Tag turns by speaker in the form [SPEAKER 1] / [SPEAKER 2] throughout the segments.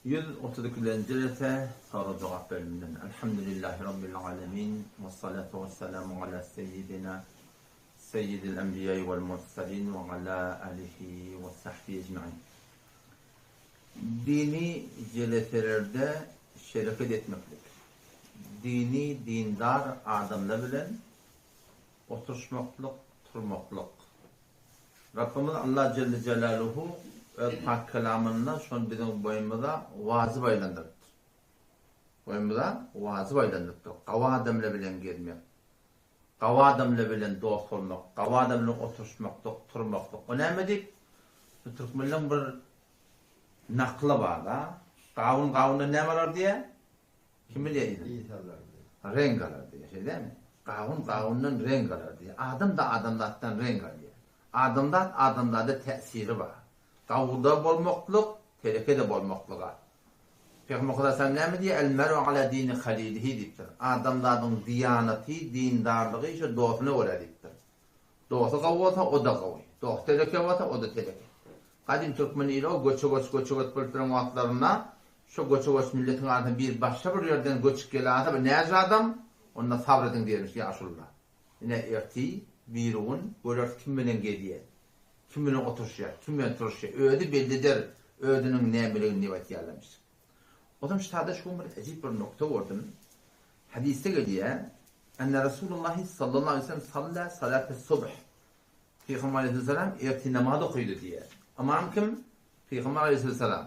[SPEAKER 1] 132-nji rese sorag-jogap bölüminden. Elhamdülillahi Rabbil alemin, wessalatu wesselamu ala seýýidina seýýidil enbiýai wel murselin we ala alihi we sahbihi ejmain. Dini jeleselerde şereket etmeklik. Dini, dindar adamlar bilen oturyşmaklyk, turmaklyk. Rabbymyz Allah Jelle Jelaluhu öz pak kelamynda şony biziň boýnumyza wajyp aýlandyrypdyr. Boýnumyza wajyp aýlandyrypdyr. Gawy adamlar bilen gezmek, gawy adamlar bilen dost bolmak, gawy adam bilen oturyşmaklyk, turmaklyk. O näme diýip, bu türkmenleň bir nakly bar-da, Gawun gawundan näme alar diýýär? Kim bilýär yzyny?
[SPEAKER 2] Ys alar diýýär.
[SPEAKER 1] Reňk alar diýýär, şeýle dälmi? Gawun gawundan reňk alar diýýär. Adam-da adamzatdan reňk alýar. Adamzat adamzada täsiri bar. Gawuda bolmaklyk, teleke-de bolmaklyga. Pygamber Hudaýtaala näme diýýär? El mer'u ala dini halilihi diýipdir. Adamzadyň diýanaty, dindarlygy şo dostuna görä diýipdir. Dosty gawy bolsa, o-da gawy. Dosty teleke bolsa, o-da teleke. Gadym türkmen ili o göçe-göç, göçe-göç bolup duran wagtlarynda şo göçe-göç milletiň arasynda biri başga bir ýerden göçüp geläýse bir näce adam, onda sabyr ediň diýermiş ýaşulular. Ine ertir, birigün göreris kim bilen gezýär, kim bilen oturyşýar, kim bilen turuşýar, özi bellidir özüniň nämeligini diýip aýtýarlarmyş. Ozam şu sada şu gün bir ejip bir nokta gördüm. Hadysda gelýär, Enne Resulullahi sallallahu aleýhi we sellem salla salates subh. Pygamber aleýhissalam ertir namaz okydy diýýär. Ymam kim? Pygamber aleýhissalam.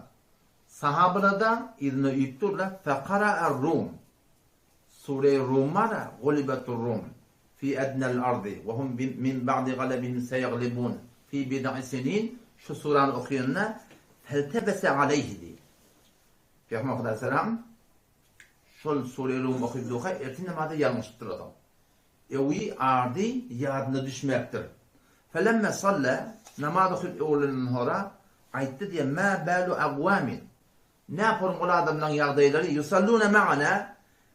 [SPEAKER 1] Sahabalar-da yzyna üýüp durlar. Fekara er-Rum. Sure-i Rum bar-a, Gulibetur-Rum fi ednel ardy we hum min ba'di galebihim seýaglibun fi bid'i sinin şu surany okýanda feltebese aleýhi diýýär. Pygamber aleýhissalam şol Sure-i Rum okyp durka ertir namaza ýalňyşypdyr ozaň. Ewi ady ýadyna düşmäpdir. Felemme salla, namaz okyp öwrülenden sora, aýtdy diýýär, Mä bälu agwamin, Näporum ol adamlaň ýagdaýlary, ýusallune ma'ana,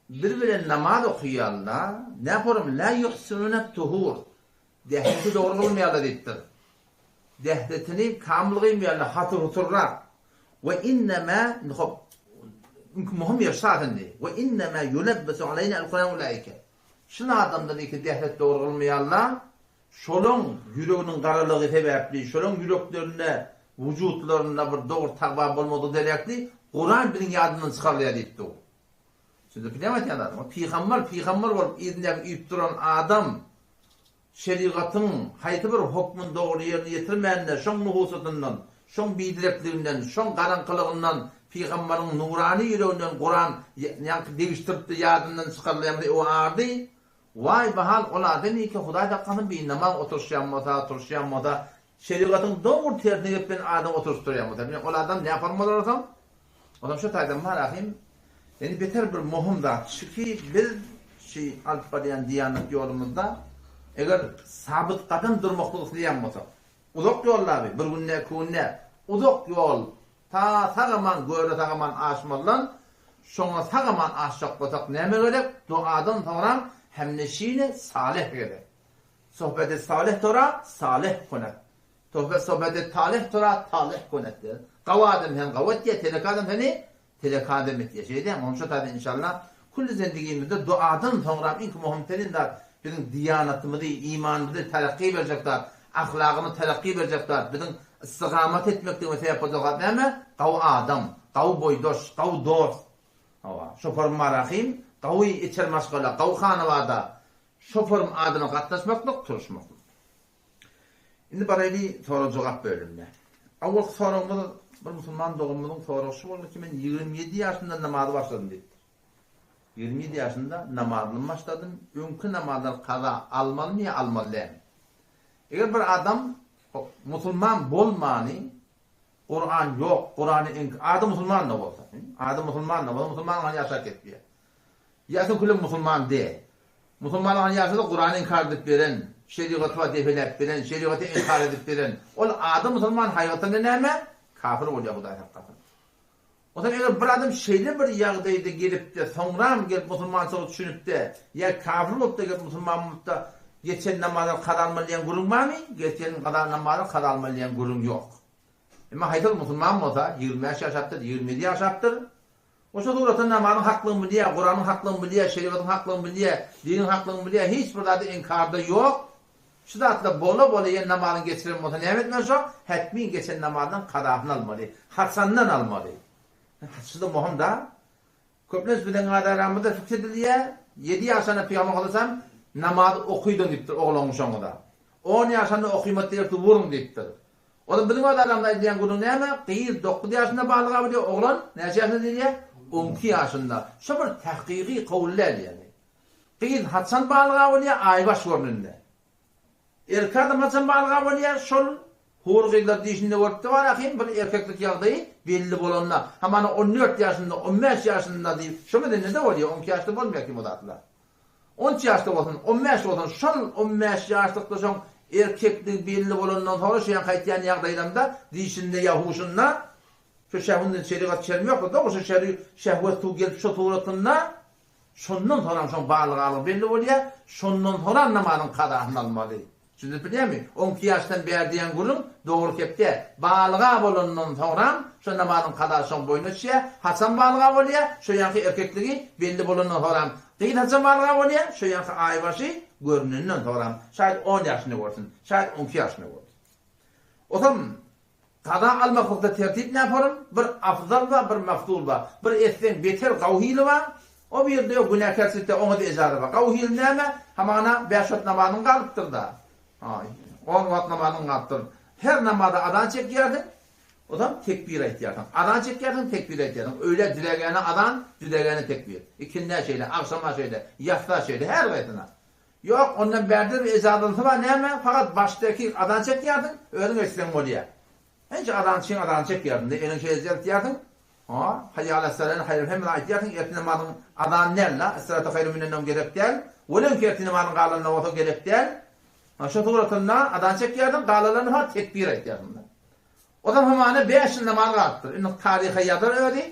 [SPEAKER 1] biz bilen namaz okaýarlar, näporum lä ýuhsinune tuhur, dähreti dogry kylmaýarlar diýipdir. Dähretini kamyl gyýmaýarlar, hatyr-huturrak. We innema, indi hop, möhüm ýer şat indi. We innema ýulebbisu aleýna el-Kuran ulaike. Şul adamlar iki dähret dogry kylmaýarlar, şolaň ýüreginiň garalygy sebäpli, şolaň ýüreklerinde, wujutlarynda bir dogry takwa bolmadygy derekli, Kuran biziň ýadymyzdan çykarylýar diýipdi ol. Siz näme aýtýan zadyňyz? Pygamber, pygamber bolup yzyndaky üýüp duran adam, Şerigatyň haýsy bir hokmuny dogry ýerine ýetirmände, şoň nuhusatyndan, şoň biderekliginden, şoň garaňkylygyndan pygambaryň nurany ýüreginden Kuran ýaňky degişdiripdi, ýadyndan çykarylýan bir ew ardy. Waý bahal ol adam eke Hudaý saklasyn binamaz oturyşýan bolsa, turuşýan bolsa, şerigatyň dogry tersine gepleýän adam oturyşdyrýan bolsa, ine ol adam näform bolar onsoň? Onsoň şu taýdan bar ahym, indi beter bir möhüm zat şu ki, biz şu alyp barýan diýanat ýolumyzda eger sabyt gadam durmaklyk isleýän bolsak, uzak ýol laby, bir günde, iki günde, uzak ýol, ta sag-aman göre sag-aman aşmazdan, şoňa sag-aman aşjak bolsak näme gerek? Duadan soňram hemneşini salyh gerek. Sohbeti salyh tora, salyh konak. Tohbe sohbeti talyh tura talyh kun etdi. Gawy adam seni gawy etýär, telek adam seni telek adam etýär. Şeýle dälmi? Onuň şo taýda inşallah külli zendigimizde duadan soňram iň möhüm terin zat biziň diýanatymyzy, imanymyzy terakgy berjek zat, ahlagymyzy terakgy berjek zat, biziň istigamat etmekligime sebäp boljak zat näme? Gawy adam, gawy boýdaş, gawy dost. Hawa, şoparym Marahym, gawy içer maşgala, gawy hanabada, şoparym adama gatnaşmaklyk, turuşmaklyk. Indi baraýly sorag-jogap bölümine. Awalky soragymyz bir musulman doganymyzyň soragy şu boldy ki, men 27 ýaşymda namazy başladym diýipdir. 27 ýaşymda namazyny başladym, öňki namazlary kaza almalymy ýa almaly dälmi? Eger bir adam musulman bolmany, Kuran ýok, Kurany iňk, ady musulman da bolsa, ady musulman da bolsa, musulman ýaşap ketýär. Ýa sen külem musulman däl. Musulman han ýaşasa Kurany inkar edip beren, şerigaty bar depeläp beren, şerigaty inkar edip beren. Ol ady musulman haýgatynda näme? Kafir bolýar Hudaý saklasyn. Onsoň eger bir adam şeýle bir ýagdaýda gelipde soňram gelip musulmançylyga düşünipde ýa kafir bolupda gelip musulman bolupda geçen namazlary kaza almaly diýen gürrüň barmy? Geçen kaza namazlary kaza almaly diýen gürrüň ýok. Emma haýsy musulman bolsa, 25 ýaşapdyr, 27 ýaşapdyr, O şo suratda namazyň haklygyny bilýär, Kuranyň haklygyny bilýär, şerigatyň haklygyny bilýär, diniň haklygyny bilýär, hiç bir zady inkarda ýok. Şu zatlar bola-bola ýene namazyny geçiren bolsa näme etmeli şo? Hetmin geçen namazynyň kazasyny almaly. Haçandan almaly? Şu-da möhüm da. Köplenç biziň aramyzda pikir edilýär, ýedi ýaşanda Pygamber sallallahu namaz okydyň diýipdir oglan uşagyňyza. On ýaşanda okymat diýersiz wuruň diýipdir. Ozal biziň öz aramyzda aýdylýan gürrüň näme? Gyz dokuz ýaşynda balyga bolýar, oglan näçe ýaşynda diýilýär? On iki ýaşynda. Şo bir tahkyky kabul däl ýagny. Gyz haçan balyga bolýar? Aýbaş görnünde. Erkek adam haçan balyga bolýar? Şol hur gyzlar dişinde görüpdi bar ahym bir erkeklik ýagdaýy belli bolanda. Hamana on dört ýaşynda, on bäş ýaşynda diýip, şo medenede bolýar, on iki ýaşda bolmaýar kim o zatlar. On üç ýaşda bolsun, on bäş bolsun, şol on bäş ýaşlykda şoň erkekligi belli bolandan soňra şu ýaňky aýtýan ýagdaýlamda dişinde ýa huşunda şu şähwinden şerigat şerm ýokdur, dogry şu şeri şähwet suw gelip şo suratynda şondan soňram şoň balygalygy belli bolýar, şondan soňram namazyň kazasyny almaly. Düşünip bilýäňmi? On iki ýaşdan bäri diýen gürrüň dogry kep däl. Balyga bolandan soňram şo namazyň kazasy şoň boýnuna düşýär. Haçan balyga bolýar? Şo ýaňky erkekligi belli bolandan soňram. Gyz haçan balyga bolýar? Şo ýaňky aýbaşy görnenden soňram. Şaýat on ýaşynda görsün, şaýat on iki ýaşynda görsün. Otam kaza almaklykda tertip näporum? Bir afzal bar, bir mafzul bar. Bir etseň beter gawy hili bar. O bir ýerde ýok günäkärçilikde oňa-da ejara bar. Gawy hili näme? Hamana bäş wagt namazyň galypdyr-da. Aý, on wagt namazyň galypdyr. Her namaza azan çekýärsiň, ozam tekbir aýtýarsyň. Azan çekýärsiň, tekbir aýtýarsyň. Öýlä dilegäne azan, dilegäne tekbir. Ikindä şeýle, agşama şeýle, ýatsa şeýle, her haýsyna. Ýok, ondan bärde bir ejazalysy bar, näme, fakat başdaky azan çekýärsiň, özüň eşitseň bolýar. Ençe azançyň azanyny çekýärsiň-de, eliňi şeýle jeltýärsiň, ha, Haýýa alas-salany haýrun hemmesini aýtýarsyň, ertir namazyň azany däl-la, Es-salatu haýrun minen-nowm gerek däl, welin ki ertir namazyň galanyna bolsa gerek däl. Ha, şo suratynda azan çekýärsiň, galanlaryny fakat tekbir aýtýarsyň-da. Ozal hamana bäş ýyl namaz galypdyr. Indi taryha ýazar özi.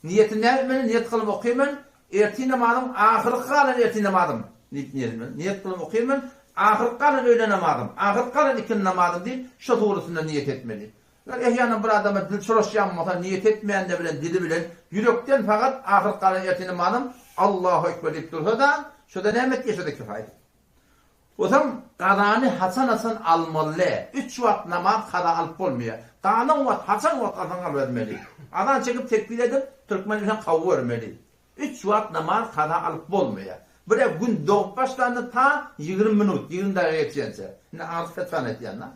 [SPEAKER 1] Niýetini näme etmeli? Niýet kylyp okyrmen, ertir namazyň ahyrky galan ertir namazym diýip niýet etmeli. Niýet kylyp okyrmen, ahyrky galan öýle namazym, ahyrky galan ikindi namazym diýip, şo suratynda niýet etmeli. Eger ehýanan bir adama dil çolaşýan bolsa, niýet etmände bilen dili bilen ýürekden fakat ahyrky galan ertir namazym Allahu ekber diýip dursa-da, şo-da näme etýär, şo-da kifaýat. Ozam gazany haçan-haçan almaly. Üç wagt namaz kaza alyp bolmaýar. Galan wagt haçan wagt alsaň alybermeli. Azan çekip tekbir edip türkmen bilen kawubermeli. Üç wagt namaz kaza alyp bolmaýar. Birä gün dogup başlanda ta 20 minut, 20 dagyga ýetýänçä. Indi aňsat fetwany aýtýan-da.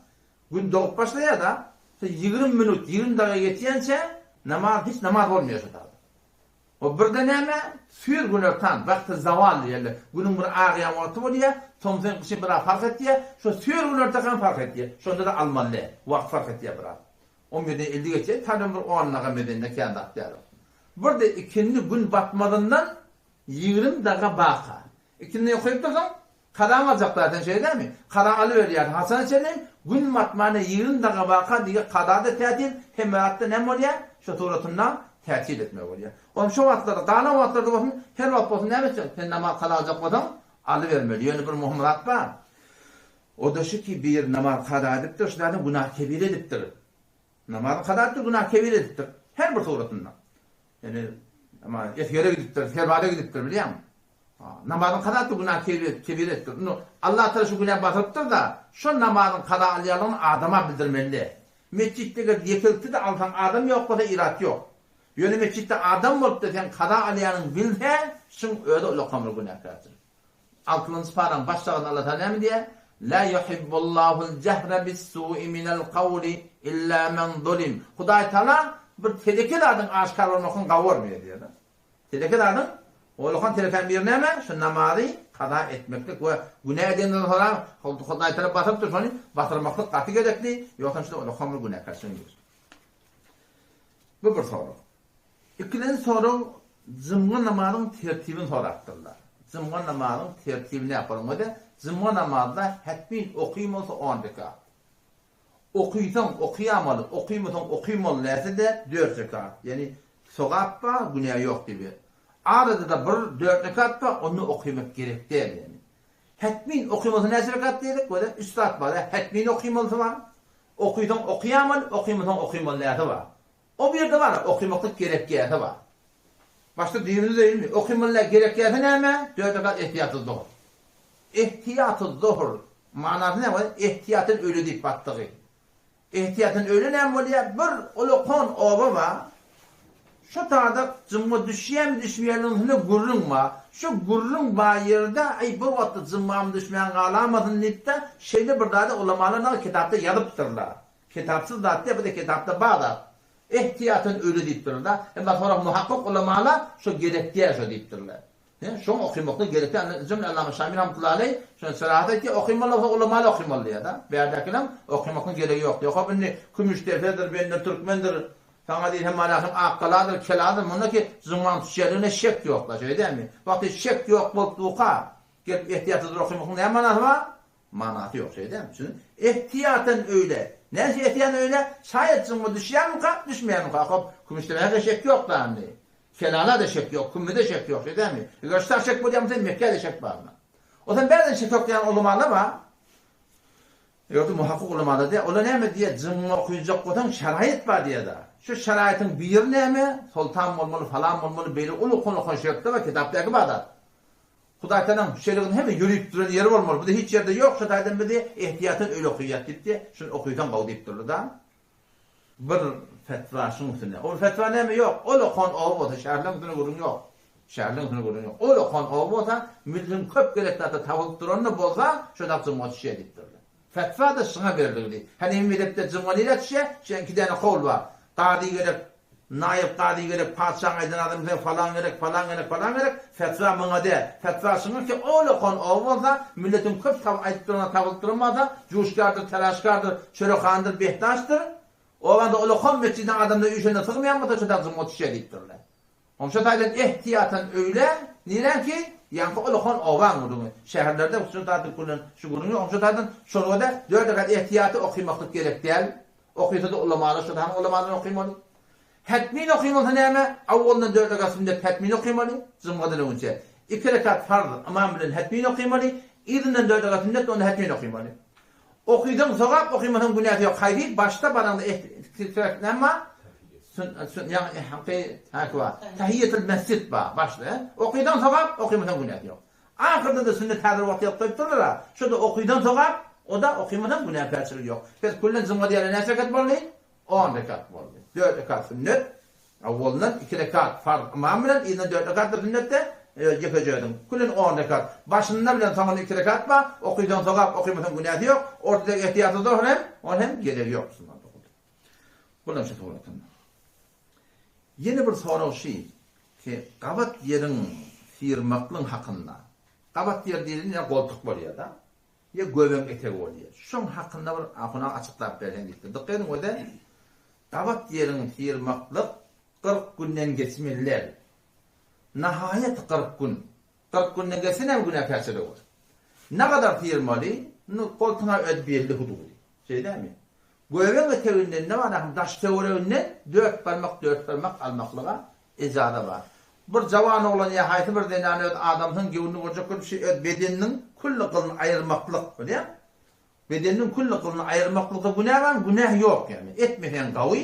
[SPEAKER 1] Gün dogup başlaýar-da, şo 20 minut, 20 dagyga ýetýänçä namaz hiç namaz bolmaýar şo taýda. O birde näme, süýr günortan, wagty zawal diýerler. Günüň bir agýan wagty bolýar, tomsuň gyşy biraz fark etýär. Şo süýr günortakam fark etýär. Şonda-da almaly däl. Wagt fark etýär biraz. On birden 50 geçýär, taýdan bir on daga medende kän zat däl o. Birde ikindi gün batmazyndan 20 daga baka. Ikindi okaýyp dursaň, Kazaň aljak däl sen şeýle dälmi? Kaza alyberýärsiň haçana çenli? Gün batmana 20 daga baka diýe kaza-da tätil, hemme zatda näme bolýar? Şo suratynda tätil etmek bolýar. Onuň şo wagtlarda, galan wagtlarda bolsun, her wagt bolsun näme etjek? Sen namaz kaza aljak bolsaň, alybermeli. Ýöne bir möhüm zat bar. O-da şu ki, bir namaz kaza edipdir, şu zaten günah kebir edipdir. Namazyny kaza edipdir, günah kebir edipdir. Her bir suratynda. Ýöne ama esgere gidipdir, serbaza gidipdir bilýäňmi? Namazyny kaza etdi, günah kebir etdi. Indi Allah Taala şu günä basyrypdyr-da, şo namazyň kaza alýanlygyny adama bildirmeli. Metjitde eger ýekelikde-de alsaň adam ýok bolsa irat ýok. Ýöne metjitde adam bolup-da sen kaza alýanyňy bilse, şuň özi ullakan bir günäkärçilik. Altynjy paraň baş şagynda Allah Taala näme diýýär? La yuhibbullahul jehre bis-su'i minel kawli illa men zulim. Hudaý Taala bir teleke zadyň aşgär bolmasyny gawy görmeýär diýýär. Teleke zadyň, olakan telekäň biri näme? Şu namazy kaza etmeklik we günä edenden soňra Hudaý tarap basyrypdyr şony basyrmaklyk gaty gerekli, ýogsam şunda olakan bir günäkärçiligiň ýeri. Bu bir sorag. Ikilenji sorag jumga namazyň tertibini sorapdyrlar. Jumga namazyň tertibi nähili bolmaly? Jumga namazda hetmin okymasa on rekat. Okysaň okyamaly, okymasaň okymaly dälse-de dört rekat. Ýagny sogap bar, günä ýok diýip. Arada-da bir dört rekat bar, onda okymak gerek däl ýagny. Hetmin okymasa näçe rekat diýdik? Gözel üç zat bar-a, hetmin okymalysy bar. Okysaň okaýamaly, okymasaň okymaly däsi bar. O bir ýerde bar, okymaklyk gerek ýäsi bar. Başda düýbüni döýülmi? Okymaly däl gerek ýäsi näme? Dört rekat ehtiýaty zuhur. Ehtiýaty zuhur manasy näme? Ehtiýatyn öýle diýip batdygy. Ehtiýatyn öýle näme bolýar? Bir ulakan oba bar. Şo taýda jymma düşýärmi düşmeýärmi gürrüň bar. Şo gürrüň bar ýerde aý bir wagtda jymmam düşmän galamasyn diýip-de şeýle bir zady ulamalar nagy kitapda ýazypdyrlar. Kitapsyz zat däl, bu-da kitapda bar zat. Ehtiýatyn öýle diýipdirler-da. Emma soňra muhakkyk ulamalar şo gerek däl şo diýipdirler. He, şoň okymaklyk gerek däl. Jümle Allama Şamil rahmetullahi aleý şony syrahat aýtýar, okymaly bolsa ulamaly okymaly diýýär-de. Bärdäkileň okymaklyň geregi ýok diýýär. Hop indi Kümüşdepedir, bende türkmendir, saňa diýsem malahym Akgaladyr, Keladyr, munda ki jyňmaň düşýänligine şek ýok-da, şeý dälmi? Wagty şek ýok bolup durka, gelip ehtiýatsyz okymaklyň näme manasy bar? Manasy ýok, şeý dälmi? Şuny ehtiýatan öýle. Näme üçin ehtiýatan öýle? Şaýat jyňma düşýärmika, düşmeýärmika? Hop, Kümüşdepä-de şek ýok-da indi. Kelala-da şek ýok, Kümmüde şek ýok, şeý dälmi? Eger şta şek bolýan bolsa, Mekgä-de şek barmy? Onsoň bärden şek ýok diýen ulamalar bar. Ýogsa muhakkyk ulamalar diýýär, olar näme diýýär, jyňňy okyjak bolsaň şaraýyt bar diýýär-de. Şu şaraýytyň biri näme? Soltan bolmaly, falan bolmaly, beýle uly ukan-ukan şertler bar, kitapdaky bar zat. Hudaýtagalaň şerigini hemme ýörüp duran ýeri bolmaly, bu-da hiç ýerde ýok, şu taýdan bizi ehtiýatdan öýle okaýas diýip diýýär, şuny okysaň gowy diýip durly-da. Bir fetwa şuň üstüne. Ol fetwa näme ýok, ol okan oba bolsa şäherleň üstüne gürrüň ýok. Şäherleň üstüne gürrüň ýok. Ol okan oba bolsa, milletiň köp gerek zady tapylyp duranda bolsa, şo zat jymga düşýär diýipdirler. Fetwa-da şuňa berilgili. Hanefi mezhepde jymga nirä düşýär? Şu iki däne kowl bar. Kazy gerek, naýyp kazy gerek, patyşaň aýdan adamy sen falan gerek, falan gerek, falan gerek. Fetwa muňa däl. Fetwa şuňa ki, ol okan oba bolsa, milletiň köp sap aýdyp duran zady tapylyp duran bolsa, juşkardyr, telaşkardyr, çörekhandyr, behdaşdyr. Obada ol okan metjidine adamlar üýşende sygmaýan bolsa, şo zat jymga düşýär diýipdirler. Şo taýdan ehtiýatan öýle, niräki, ýaňky ulakan obaň gürrüňi. Şäherlerde şu taýdan gürlen şu gürrüň ýok. Şo taýdan şolara-da dört rekat ehtiýaty okymaklyk gerek däl. Okysa-da ulamalar şo taýdan ulamadan okymaly. Hetmin okymasa näme? Awwalyndan dört rekat sünnet hetmin okymaly, jumgadan öňünçä. Iki rekat farz ymam bilen hetmin okymaly, yzyndan dört rekat sünnet onda hetmin okymaly. Okysaň sogap, okymasaň günäsi ýok. Haýsy başda baraňda ehtiýat näme bar? Tahiýetul mesjid bar başda. Okysaň sogap, okymasaň günäsi ýok. Ahyrda-da sünnet häzir wagty ýazyp goýupdyrlar-a. Şo-da okysaň sogap, o-da okymasaň günäkärçiligi ýok. Pes küllen jumga diýende näçe rekat boldy? On rekat boldy. Dört rekat sünnet, Owalyndan iki rekat farz ymam bilen, yzyndan dört rekat-da sünnetde, ýekeje özüň. Küllen on rekat. Başynda bilen soňunda iki rekat bar, okysaň sogap, okymasaň günäsi ýok. Ortadaky ehtiýatly zohr hem, ol hem geregi ýok musulman dogan. Bulam şu suratynda. Ýene bir sorag şy ki, gabat ýeriň syrmaklyň hakynda. Gabat ýer diýlende ýa goltuk bolýar-da. Ýa göbegiň etegi bolýar. Şoň hakynda bir ahun aga açyklap berseň diýipdir. Dykgat ediň o-da gabat ýeriň syrmaklyk 40 günden geçmeli däl. Nahaýat 40 gün. 40 günden geçse näme günäkärçilik bor? Nagadar syrmaly, indi goltuňa öz belli hududy. Şeýle dälmi? Göbegiň eteginden ne bar ahym daş töwereginden dört barmak dört barmak almaklyga ejaza bar. Bir jawan oglan ýa haýsy bir zenan öz adamsynyň göwnüni gorjak bolup şi öz bedeniniň külli gylyny aýyrmaklyk bilýäň. Bedeniniň külli gylyny aýyrmaklykda günä barmy? Günä ýok ýagny. Etmeseň gawy,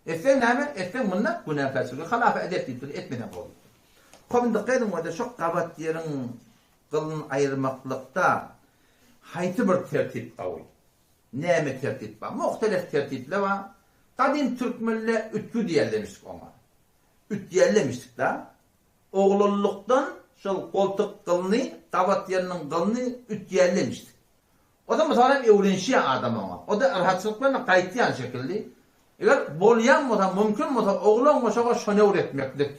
[SPEAKER 1] etseň näme? Etseň munda günäkärçilige halafa edep diýipdir, etmeseň gowy diýipdir. Hop indi gyzyň bolsa şo gabat ýeriň gylyny aýyrmaklykda haýsy bir tertip gawy? Näme tertip bar? Muhtelef tertipler bar. Gadym türkmenler ütgi diýerlemişdik oňa. Ütýärlemişdik-da. Oglanlykdan şol goltuk gylyny, gabat ýeriniň gylyny ütýärlemişdik. O-da mysal hem öwrenişýär adam oňa. O-da yrhatçylyk bilen gaýtýan şekilli. Eger bolýan bolsa, mümkin bolsa oglan goşaga şony öwretmeklik.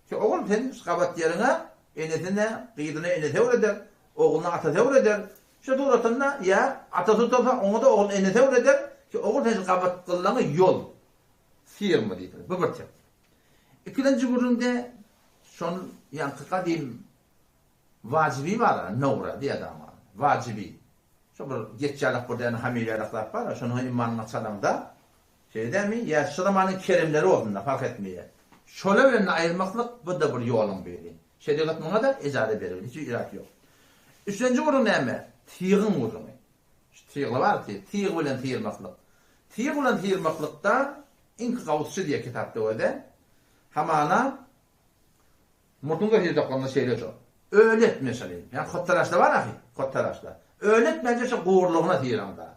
[SPEAKER 1] Ki ogul sen şu gabat ýeriňe enesine, gyzyna enesi öwreder, ogluna atasy öwreder. Şu suratynda ýa atasy utansa oňa-da ogul enesi öwreder. Ki ogul sen şu gabat gyllaňy ýol. Syrma diýdiler. Bu bir tertip. Ikilenji gürrüňde şol ýaňky gadym wajyby bar-a, nowra diýýär oňa. Wajyby. Şo bir geç ýalak bir däne hamir ýalak zat bar-a, şony imanyňa çalaňda, şeýle dälmi? Ýa şu zamanyň keremleri bolsun-da, fark etmeýär. Şolar bilen-de aýyrmaklyk bu-da bir ýoluň biri. Şerigat muňa-da ejaza berip, hiç irat ýok. Üçünji gürrüň näme? Tygyň gürrüňi. Şu tygly bar, tyg, tyg bilen syrmaklyk. Tyg bilen syrmaklykda iňki gawusçy diýýär kitapda özi. Hamana murtuňda syrjaklanda şeýle şo. Öli etme şony. Ýa kotaraşda bar ahy, kotaraşda. Öli etmänje şo gurlugyna syraňda.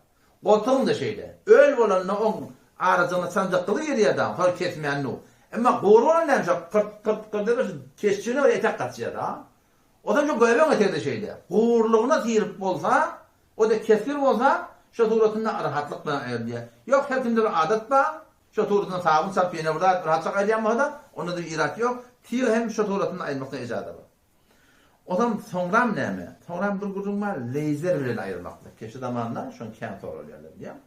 [SPEAKER 1] Goltugyň-da şeýle. Öl bolanda oň arajygyna çanjakgyzy girýär da, soň kesmän nu. Emma gury bolanda näme şo kyrt kyrt kyrt edip şo keşjigine bir etek gaçýar da. Ozan şo göbegiň etegi-de şeýle. Gurulygyna syryp bolsa, o-da kesgir bolsa, şo suratynda rahatlyk bilen aýrylýar. Ýok, her kimde bir adat bar, şo suratynda sabyn çalyp ýene bir zat rahatjak aýyrýan bolsa-da, onda-da bir irat ýok. Tyg hem şo suratynda aýyrmakda ejaza bar. Ozam soňram näme? Soňram bir gürrüň bar, leýzer bilen aýyrmaklyk. Keşi zamanynda şony kän soralýarlar diýýän.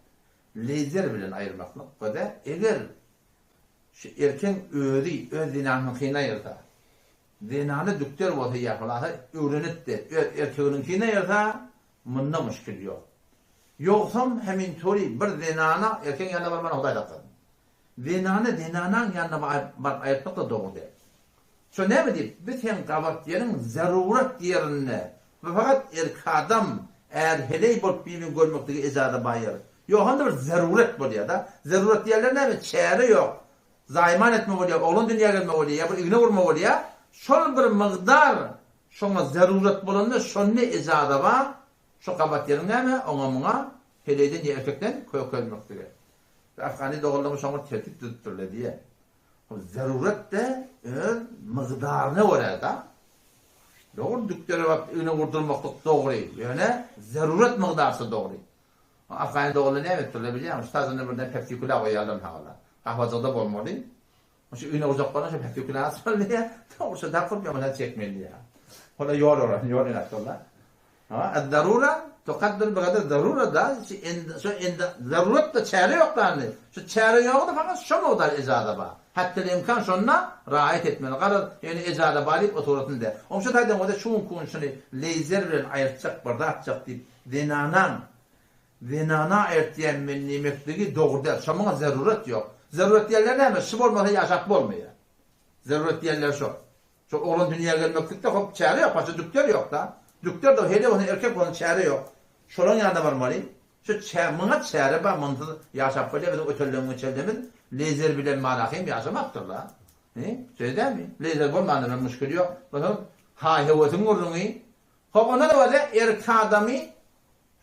[SPEAKER 1] Leýzer bilen aýyrmaklyk göze eger şu erkeň özi öz zenanynyňkyny aýyrsa, zenany dükder bolsa ýa hulasa öwrenip-de öz erkeginiňkini aýyrsa, munda muşkil ýok. Ýogsam hemintory bir zenana erkegiň ýanyna barmana Hudaý saklasyn. Zenany zenanaň ýanyna baryp aýyrtmak-da dogry däl. Şo näme diýip, bi seň gabat ýeriň zerurat ýerinde we fakat erkadam, är-heleý bolup birini görmeklige ejaza bar ýer. Ýok, onda bir zeruret bolýar-da. Zerurat diýenleri näme, çäre ýok. Zaýman etme bolýar, oglan dünýä gelme bolýar, ýa bir igne urma bolýar. Şol bir mygdar şoňa zerurat bolanda şonda ejaza bar, şo gabat ýeriň näme, oňa-muňa heleýden ýa erkekden kökelmeklige. Afgany doganlarymyz şoňa tertip düzüpdirler diýýär. Ol zerurat-da öz mygdaryna görä-da. Dogry, dükdere baryp igne urdurmaklyk dogry, ýöne zerurat mygdarça dogry. Afgany doganlar näme edipdirler bilýäňmi? Şu tazyna birden pepsikula goýýarlar hagala. Gahwajygda bolmaly. Şu igne urjak bolan şu pepsikula açmaly diýýär. Dogry, şu tapyp ýoňa çekmeli diýýär. Ola ýol oran, ýol ýöräpdirler. Ha, ad-darura tukaddir bi gadar darura da, şu endi, şu endi zarurat da çäre ýok da indi. Şu çäre ýogda fakat şo mugdar ejaza bar. Hattel imkan şonda raýat etmeli. Garaz, ýöne ejaza bar diýip oturasyn däl. Oň şu taýdan bolsa şu günki gün şuny leýzer bilen aýyrtjak bir zatjak diýip zenanaň zenana aýyrtýan men diýmekligi dogry däl. Şo muňa zarurat ýok. Zarurat diýenler näme? Şu bolmasa ýaşap bolmaýar. Zarurat diýenler şo. Şo oglan dünýä gelmeklikde hop çäre ýok, başga dükder ýok-da. Dükder-de heleý bolsun, erkek bolsun çäre ýok. Şolaň ýanyna barmaly. Şu çä muňa çäre bar, munsyz ýaşap bolýar, biziň ötenleň geçenlerimiz leýzer bilen malahym ýaşamapdyrlar. He, şeýle dälmi? Leýzer bolmanda bir muşkil ýok. Bolsa haý-höwesiň gürrüňi. Hop onda-da bolýar, erkek adamy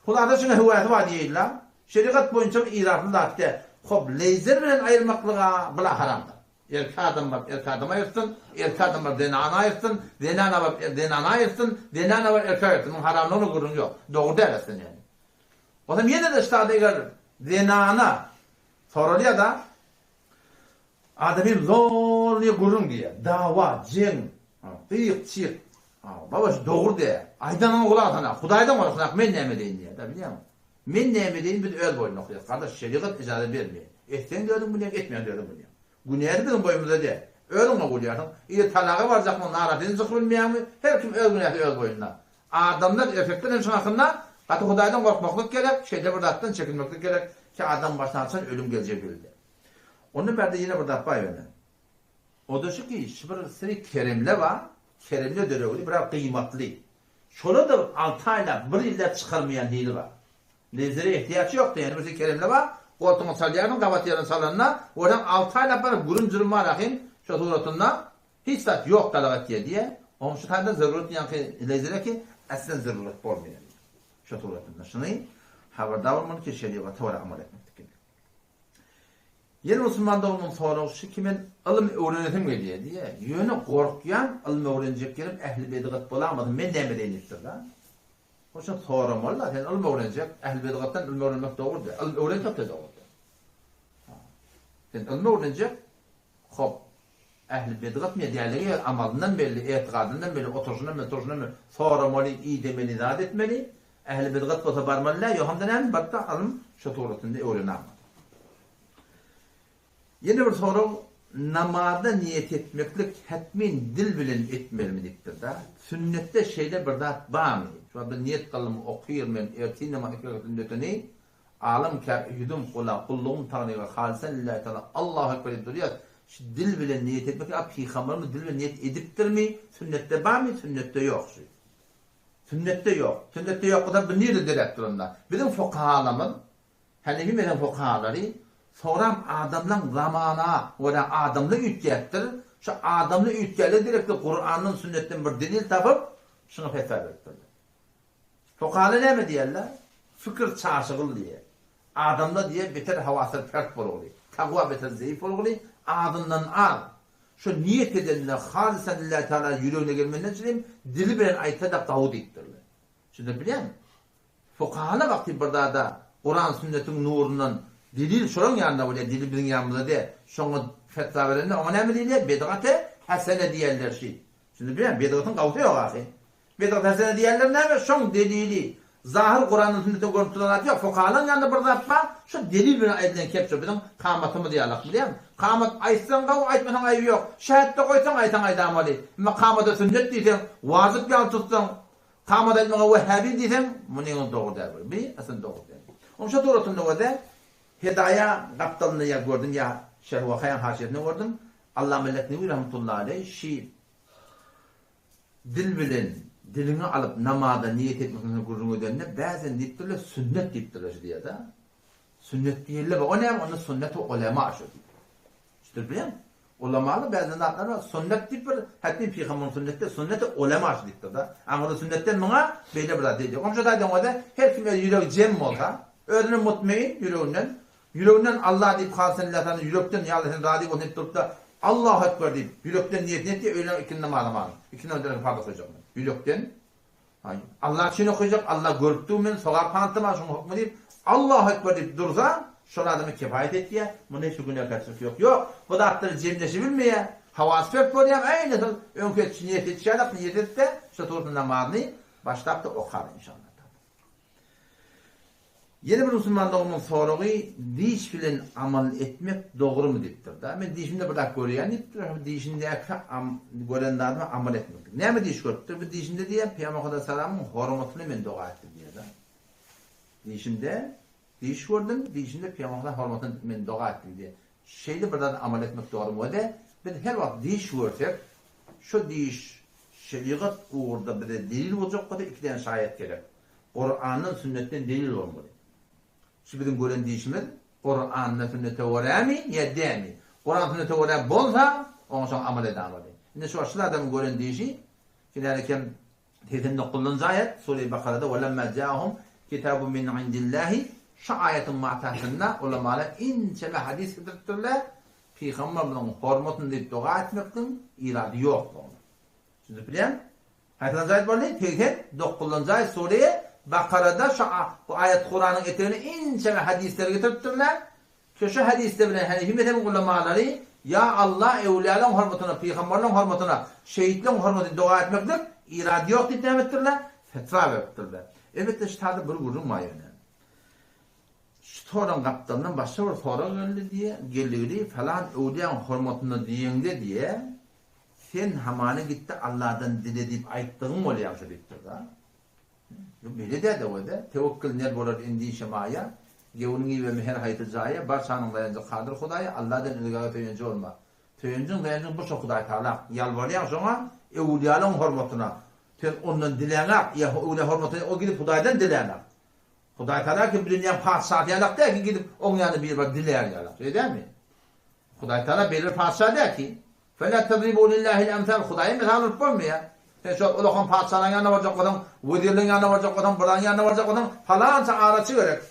[SPEAKER 1] Hulasa şuňa höwäsi bar diýeýinla. Şerigat boýunça bir yzartly zat däl. Hop leýzer bilen aýyrmaklyga bula haramdyr. Erkek adam baryp erkek adama aýyrsyn, erkek adam baryp zenana aýyrsyn, zenana baryp zenana aýyrsyn, zenana baryp erkek aýyrsyn. Muň haramlygyna gürrüň ýok. Dogry däl aslynda ýöne. Onsoň ýene-de ştada eger zenana soralýada Adamym zorly gürrüň diýýär. Dawa, jeň, gyk-çyk. Baba şu dogry diýýär. Aýdanyňa gulak asana, Hudaýdan gorksak men näme edeýin diýýär-dä, bilýäňmi? Men näme edeýin biz öz boýnuna okýas. Gardaş, şerigat ijaza bermeýär. Etseň-de özüň bilýäň, etmeseň-de özüň bilýäň. Günäsi biziň boýnumyzda däl. Özüň gowulýarsyň. Ýa talaga barjakmyň, narasyny çykyp bilmeýäňmi? Her kim öz günäsi öz boýnuna. Adamlar, erkekler hem şuň hakynda gaty Hudaýdan gorkmaklyk gerek, şeýle bir zatdan çekinmeklik gerek ki, adam başyna haçan ölüm geljegi belli däl. Ondan bärde ýene bir zat bar ýöne. O-da şu ki, şu bir sri keremle bar, keremle döregli biraz gymatly. Şola-da alty aýlap, bir ýyllap çykarmaýan hili bar. Lezere ehtiýaç ýok-da, ýöne bir sri keremle bar, goltugyňa salýarsyň, gabat ýerine salanda, görseň alty aýlap bar, gürüm-jürüm bar ahyn, şo suratynda hiç zat ýok talap etýär diýýär. Onuň şu taýdan zerurat ýaňky lezere ki, aslen zerurat bolmaýar diýýär. Şo suratynda. Şuny habardar bolmaly ki, şerigata görä amal etmeklik gerek. Ýene musulman doganymyň soragy şu ki men ylym öwrenesim gelýär diýýär. Ýöne gorkýan ylym öwrenjek ýerim ähli bedigat bolamasyn men näme edeýin diýipdir-da. Şonuň üçin soramaly-da sen ylym öwrenjek ähli bedigatdan ylym öwrenmek dogry däl. Ylym öwrenmek-de dogry däl. Sen ylym öwrenjek hop ähli bedigat me dälligi amalyndan belli, etigadyndan belli, oturyşyndan belli, turşundan belli soramaly, idemeli, zat etmeli. Ähli bidgat bolsa barmaly däl, ýohamda näme barda alym şo suratynda öwrenämok. Ýene bir sorag, namazda niýet etmeklik hetmin dil bilen etmelimi diýipdir-da. Sünnetde şeýle bir zat barmy? Şu wagt biz niýet kyldym, okyr men ertir namaz iki rekat sünnetini, alym kä ýüzüm gula, gullugym Taňryga halysan lillahi taala, Allahu ekber diýip durýas. Şu dil bilen niýet etmek, a pygamberimiz dil bilen niýet edipdirmi? Sünnetde barmy? Sünnetde ýok şu. Sünnetde ýok. Sünnetde ýok bolsa bu nirede döräp dur onda? Biziň fukahalarymyz, Hanefi mezhebiň fukahalary. Soňram adamlaň zamana görä adamly üýtgäpdir. Şu adamly üýtgäle gerekli Kurandan sünnetden bir delil tapyp şuňa fetwa beripdirler. Fukahada näme diýerler? Fikir çaşygyl diýer. Adamda diýer beter hawasyr pert bolguly, takwa beter zeýif bolguly, azyndan az. Şu niýet edende halysan lillahi taala ýüregine gelmenden çynym dili bilen aýtsa-da gawy diýipdirler. Şunda bilýäňmi? Fukahalar wagty bir zada Kuran sünnetiň nurundan delil şolaň ýanynda bolýar, delil biziň ýanymyzda däl. Şoňa fetwa berende oňa näme diýilýär? Bedgate hasene diýerler şi. Şunda bilýäňmi? Bedgatyň gawusy ýok ahy. Bedgat hasene diýerler näme? Şoň delili zahyr Kurandan sünnetden görnüp duran zat ýok. Fukahalaryň ýanynda bir zat bar, şo delil bilen aýdylan kep şo biziň kamatymyz ýalak bilýäňmi? Kamat aýtsaň gawy, aýtmasaň aýby ýok. Şähetde goýsaň aýtsaň aýdamaly. Emma kamata sünnet diýseň, wajyp ýaly tutsaň, Kamat aýtmaga wehhabi diýseň, munyňyz dogry däl bir. Bi aslynda dogry däl. Onuň şo suratynda görde, Hedaýa gapdalynda ýa gördüm ýa Şerh Wakaýaň haşiýesinde gördüm, Allama Leknewi rahmetullahi aleý şi dil bilen diliňi alyp namaza niýet etmek hakynda gürrüň edende bäzen diýipdirler sünnet diýipdirler şu diýýär-de. Sünnet diýildi o näme onda sünneti ulema şu diýip. Şudur bilýäňmi? Ulamalar bäzden zatlar bar, sünnet diýip bir, hätmin pygamberyň sünneti däl, sünneti ulema şu diýipdir-de. Aňyrda sünnetden muňa beýle bir zat diýdi. Oňa şo taýdan bolsa, her kim öz ýüregi jem bolsa, özüne mutmeýin ýüreginden, ýüreginden Allah diýip halysan lillah taala ýürekden ýa Allah sen razy bol diýip durup-da, Allahu ekber diýip, ýürekden niýetini etdi, öýlän ikindi namazam alyň. Ikindi namazdan farz okaýjak men. Ýürekden Aý, Allah üçin okajak, Allah görüp dur meni, sogap hantym al şuň hukmy diýip, Allahu Ekber diýip dursa, şol adama kifaýat etýär, munda hiç bir günäkärçilik ýok. Ýok, bu zatlary jemleşibilmeýär, hawasy pert bolýar, äýne şol öňki etişi niýet etişi ýalak niýet etse, şo tursa namazyny başlap-da okar inşallah. Ýene bir musulman doganymyň soragy diş bilen amal etmek dogrymy diýipdir-da. Men dişimde bir zat görýän diýipdir, şo dişindäki gören zadyma amal etmek. Näme diş görüpdir? Bu dişimde diýýär, Pygamber Hudaýsalamyň hormatyna men doga etdim diýýär-de. Dişimde diş gördüm, dişimde Pygamber Hudaý hormatyna men doga etdim diýýär. Şeýle bir zady amal etmek dogrymy? We-de biz her wagt diş görsek, şo diş şerigat ugurda bize delil boljak bolsa iki däne şaýat gerek. Kurandan sünnetden delil bolmaly. Şu biziň gören dişimiz Kuranda sünnete görämi ýa dämi? Kuran sünnete görä bolsa oňa şoň amal edamaly. Indi şu şul adamyň gören dişi kinäli kem 89-njy aýat Sure Bakarada welemma jaahum kitabun min indillahi şu aýatyň matasynda ulamalar inçeme hadys getiripdirler pygamberimiziň hormatyna diýip doga etmekligiň irady ýoklugyny. Düşünip bilýäňmi? Haýsynjy aýat boldy? 89-njy aýat sure Bakarada şu bu aýat Kuranyň etegine inçeme hadyslar getiripdirler. Şu şu hadyslar bilen Hanefi mezhebiň ulamalary Ýa Allah öwliýalaryň hormatyna, pygamberleriň hormatyna, şehitleriň hormatyna doga etmeklik irady ýok diýip näme etdirler? Fetwa beripdirler. Elbetde şu taýda bir gürrüň bar ýöne. Şu soragyň gapdalyndan başga bir sorag geldi diýe, geldigili falan öwliýaň hormatyna diýeňde diýe, Sen hamana gitde Alladan dile diýip aýtdygyň bolýar şo diýipdir-da. Bu beýle däl-de özi. Tewekkül ner bolar endişe maýa, Gewniňi iberme her haýsy jaýa, Barçanyň daýanjy Kadyr Hudaýa, Alladan özgäge söýenji bolma. Söýenjiň, daýanjyň bir şo Hudaý Tagala. Ýalbarýaň şoňa, öwülýalaň hormatyna. Sen ondan diläňak, ýa öwülýa hormatyna o gidip Hudaýdan diläňak. Hudaý Tagala ki bu dünýäň patyşasy ýalak däl ki gidip oň ýanyna biri baryp dilär ýalak. Şeý dälmi? Hudaý Tagala beýle bir patyşa däl ki, Fela tadribu lillahil emsal, Hudaýa mysal urup bolmaýar. Sen şol ulakan patyşalaryň ýanyna barjak bolsaň, wezirleriň ýanyna barjak bolsaň, biranyň ýanyna barjak bolsaň, palança araçy gerek.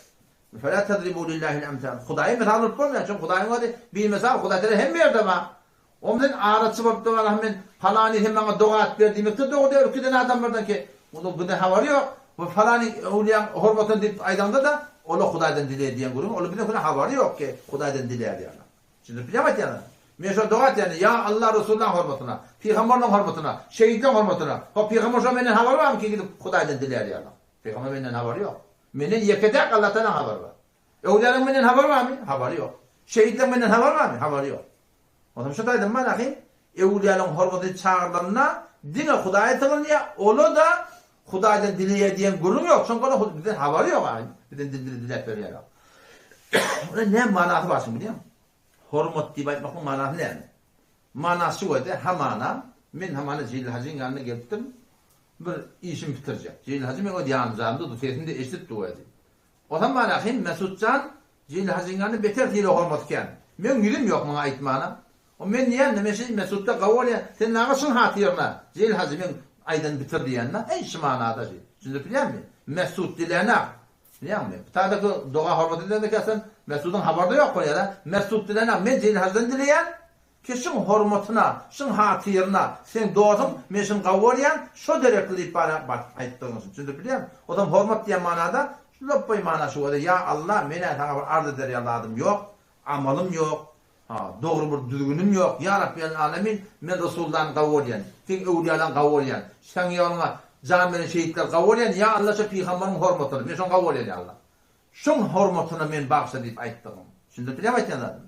[SPEAKER 1] Fela tadribu lillahil emsal, Hudaýa mysal urup bolmaýar, çünki Hudaýyň özi bimysal, Hudaý Tagala hemme ýerde bar. Onda sen araçy bolup durarka men palany sen maňa doga et ber diýmekde dogry däl, ürküden adamlardan ki, onuň bundan habary ýok. Bu palany öwlüýäň hormatyna diýip aýdaňda-da, ola Hudaýdan dile diýen gürrüň, ola biziňkine habary ýok ki, Hudaýdan dilär ýaly. Düşündirip bilýäňmi aýtýanymy? Men şo doga etýän, ýa Allah Resullaň hormatyna, pygamberleň hormatyna, şehitleň hormatyna. Ho pygamber şo menden habary barmy ki gidip Hudaýdan dilär ýaly? Pygamber menden habary ýok. Menden ýeke-täk Allah Tagalaň habary bar. Öwlüýalaň menden habary barmy? Habary ýok. Şehitleň menden habary barmy? Habary ýok. Onsoň şo taýdan bar ahyn, öwlüýalaň hormatyna çagyrylanda diňe Hudaýa sygynýar, ola-da Hudaýdan dileýär diýen gürrüň ýok. Çünki ola bizden habary ýok ahyn. Bizden dil diläp berýär. Onda näme manasy bar şuň bilýäňmi? Hormat diýip aýtmaklygyň manasy näme? Manasy şu boldy, hamana, men hamana Jelil hajyň ýanyna gelipdim, bir işimi bitirjek. Jelil hajy meň öz ýanymda durdy, sesini-de eşidip dur özi. Onsoň manasy, Mesut jan. Jelil Hajyňňany beter sylag-hormaty kän. Meň ýüzüm ýok muňa aýtmana. O men diýýän-de, men şeý Mesutda gawy bolýan, sen maňa şuň hatyryna, Jelil Hajy meň aýdanymy bitir diýýän-de, eý şu manada şeý. Düşündirip bilýäňmi? Mesut dilenak. Bilýäňmi? Bu taýdaky doga hormat edilende kesen Mesudyň habary-da ýok bolýar-a. Mesut dilenak, men Jelil Hajydan dileýän, ki şuň hormatyna, şuň hatyryna, seň dostuň, men şuny gawy görýän, şo derekli diýip bara baryp aýtdygyň üçin. Düşündirip bilýäňmi? O zaman hormat diýen manada, şu lopbaý mana şu bolýar, Ýa Alla, men-ä saňa bir arz eder ýaly zadym ýok, amalym ýok, ha, dogry bir düzgünim ýok, Ýa Rabbel Alemin, men Resullany gawy görýän, seň öwlüýalaň gawy görýän, seň ýoluňa jan beren şehitleri gawy görýän, Ýa Alla şo pygambaryň hormatyna, men şony gawy görýän Ýa Alla. Şoň hormatyna men bagşa diýip aýtdygym. Düşündirip bilýäňmi aýtýan zadymy?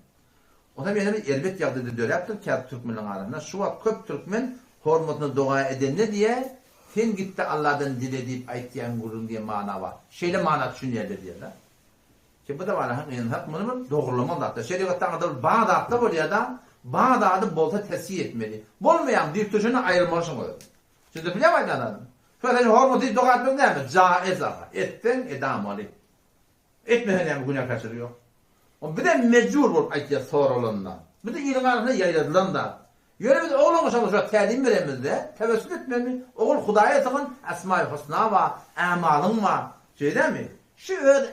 [SPEAKER 1] Onsoň ýene bir erbet ýagdaýda döräpdir käbir türkmenleň arasynda. Şu wagt köp türkmen hormatyna doga edende diýýär, sen gitde Alladan dile diýip aýtýaň gürrüň diýen mana bar. Şeýle mana düşünýärler diýýärler. Ki bu da bar ha gynansak muny bir dogrulamaly zatlar. Şerigatda aňyrda bir bar zatlar bolýar-da, bar zady bolsa tesih etmeli. Bolmaýan düýp köşeni aýyrmaly şuň özi. Düşündirip bilýäňmi aýdýan zadymy? Şo sen hormaty doga etmek näme? Jaiz aga. Etseň edamaly. Etmeseň näme günäkärçilik ýok. O bizem mejbur bolup aýtýas soralanda. Bu-da iliň arasynda ýaýradylan zat. Ýöne biz oglan şoňa şo tälim beremizde, tewessül etmeli. Ogul Hudaýa sygyn, Esmaý Husna bar, Ämalyň bar. Şeýdemi? Şu öz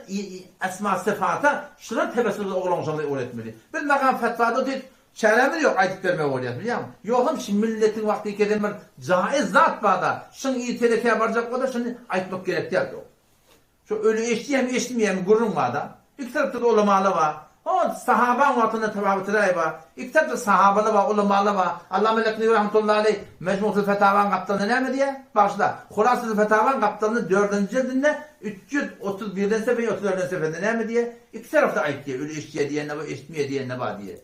[SPEAKER 1] Esma Syfata şular tewessül bilen oglan şoňa öwretmeli. Biz magam fetwada otyr, çärämiz ýok aýdyp bermegi bolýar, bilýäňmi? Ýogsam şu milletiň wagty kesen bir jaiz zat bar-da, şuň il telekä barjak bolsa şuny aýtmak gerek däl dogry. Şo öli eşidýärmi, eşitmeýärmi gürrüň bar-da. Iki tarapda-da ulamalar bar. Hol sahabaň wagtynda tababyt raý bar. Iki tarapda sahabalar bar, ulamalar bar. Allama Leknewi rahmetullahi aleý Mejmusyl Fetawaň gapdalynda näme diýýär? Bagyşla, Hulasatyl Fetawaň gapdalynda dördünji jildinde 331-nji sefede, 34-nji sefede näme diýýär? Iki tarapda aýtýar, öli eşidýär diýen-de bar, eşitmeýär diýen-de bar diýýär.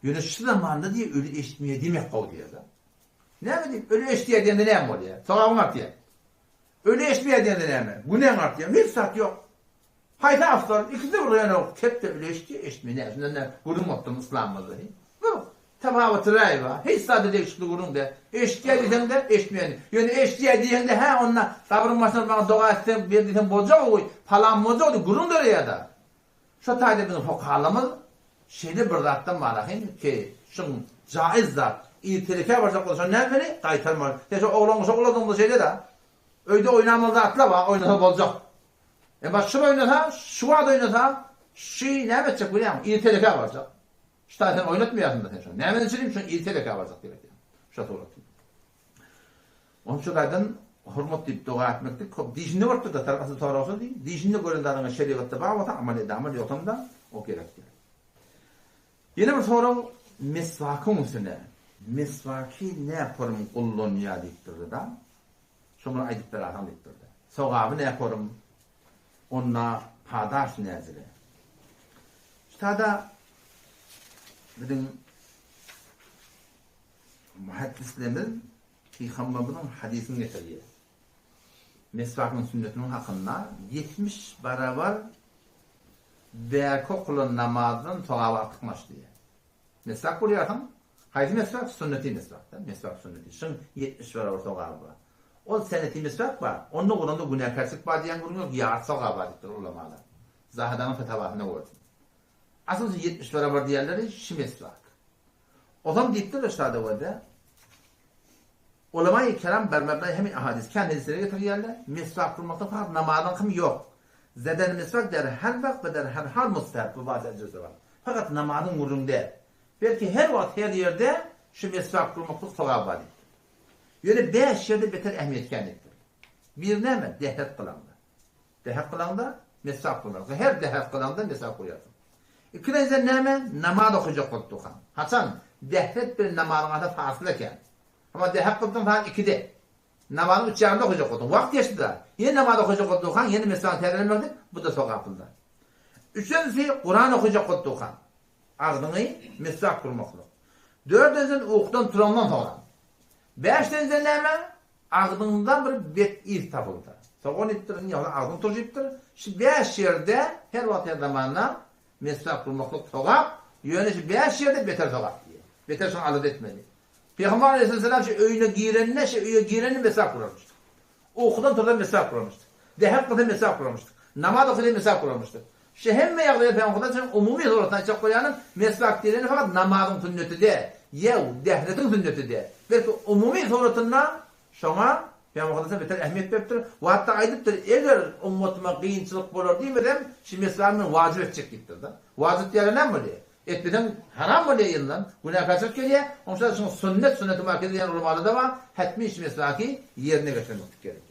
[SPEAKER 1] Ýöne şu zamanda diýýär, öli eşitmeýär diýmek gowy diýýär-de. Näme diýip, öli eşidýär diýende näme bolýar? Sogabyň artýar. Öli eşitmeýär diýende näme? Günäň artýar. Hiç zat ýok. Haýsy afzal? Ikisi bir ýöne kepde öli eşitýär, eşitmeýär. Näme şundan näme gürrüň bolupdyr yslamymyzda? Bir tapawuty raý bar. Hiç zada degişli gürrüň däl. Eşitýär diýseň-de, eşitmeýär. Ýöne eşitýär diýeňde, hä onda gabryň başyna baryp maňa doga etseň, ber diýseň boljak-ow, palan boljak diýip gürrüň döreýär-de. Şo taýda biziň hokalymyz şeýle bir zatdan bar ahyn ki, şuň jaiz zat, ir telekä barjak bolsa şony nätmeli? Gaýtarmaly. Sen şo oglan uşak uladyňda şeýle-dä. Öýde oýnamaly zatlar bar, oýnasa boljak. Emma şul oýnasa, şu wagt oýnasa, şy näme etjek bilýäňmi? Ir telekä barjak. Şu taýda sen oýnatmaýarsyň-da sen şony. Nämeden çynym şony ir telekä barjak diýip aýtýan. Şo surat. Onça gaýdan hormat diýip doga etmeklik köp dişinde görüpdir-de, tarapasy soragsyz diý. Dişinde gören zadyňa şerigatda bar bolsa amal ede, amal ýogsam-da o gerek däl. Ýene bir sorag meswakyň üstüne. Meswaky näporum gullanýar diýipdir-de. Şo muny aýdyp berersiň diýipdir-de. Sogaby näporum, onda padaş näzire. Şutada biziň Muhaddislerimiz Pygamberimiziň hadysyny getirýär. Meswakyň sünnetiniň hakynda 70 barabar bärki okulan namazdan sogaby artykmaç diýýär. Meswak urýarsyň, haýsy meswak? Sünneti meswak, meswak sünneti. Şuň 70 barabar sogaby bar. Ol seneti meswak bar. Onda uranda günäkärçilik bar diýen gürrüň ýok, ýarty sogaby bar diýipdir ulamalar. Zahydanyň fetawasynda gördüm. Asyl şu 70 barabar diýenleri şu meswak. Ozam diýipdirler şada wede, Ulama-i keram bermebna hemin ahadis, kän hadisleri getirýärler, meswak kylmakda fakat namazyň kymy ýok. Zeden meswak der her wagt we der her hal mustahap we wajyp ejresi bar. Fakat namazyň gürrüň däl. Belki her wagt her ýerde şu meswak kylmaklyk sogaby bar diýipdir. Ýöne bäş ýerde beter ähmiýeti kän diýipdir. Biri näme? Dehret kylanda. Dähet kylaňda meswak gurmaly. Her dähet kylaňda meswak gurýarsyň. Ikilenjiden näme? Namaz okajak bolup durkaň. Haçan? Dähet bilen namazyň arasy fasyla eken. Emma dähet kyldyň sagat ikide. Namazyň üç ýarymda okajak bolduň. Wagt geçdi-de. Ýene namaz okajak bolup durkaň, ýene meswagyňy täzelemek diýip, bu-da sogaply zat. Üçünjisi, Kuran okajak bolup durkaň. Agzyňy meswak gurmaklyk. Dördünjiden ukudan turandan soňra. Bäşinjiden näme? Agzyňda bir bet yz tapylsa. Sogan iýipdir, ýa-da agzyň turşypdyr. Şu bäş ýerde her wagt her zamanda meswak gurmaklyk sogap, ýöne şu bäş ýerde beter sogap diýýär. Beter şuny alada etmeli. Pygamber aleyhisselam şu öýüne girende, şu öýe girende meswak gurarmyşdyr. Ukudan tursa meswak gurarmyşdyr. Dähet kylsa meswak gurarmyşdyr. Namaz okasa meswak gurarmyşdyr. Şu hemme ýagdaýda Pygamberimiz üçin umumy suratda aýtjak bolýanym, meswak diýleni fakat namazyň sünneti däl, ýew, dähretiň sünneti däl. Belki umumy suratynda şoňa Pygamberimiz beter ähmiýet beripdir we hatda aýdypdyr, eger ummatyma kynçylyk bolar diýmesem, şu meswagy men wajyp etjek diýipdir-de. Wajyp diýýärler näme bolýar? Etmeseň haram bolýar ýyldan, günäkärçilik gelýär. Onuň üçin şuň sünnet, sünneti muakkede diýen ulamalarda bar, hetmi şu meswaki ýerine getirmeklik gerek.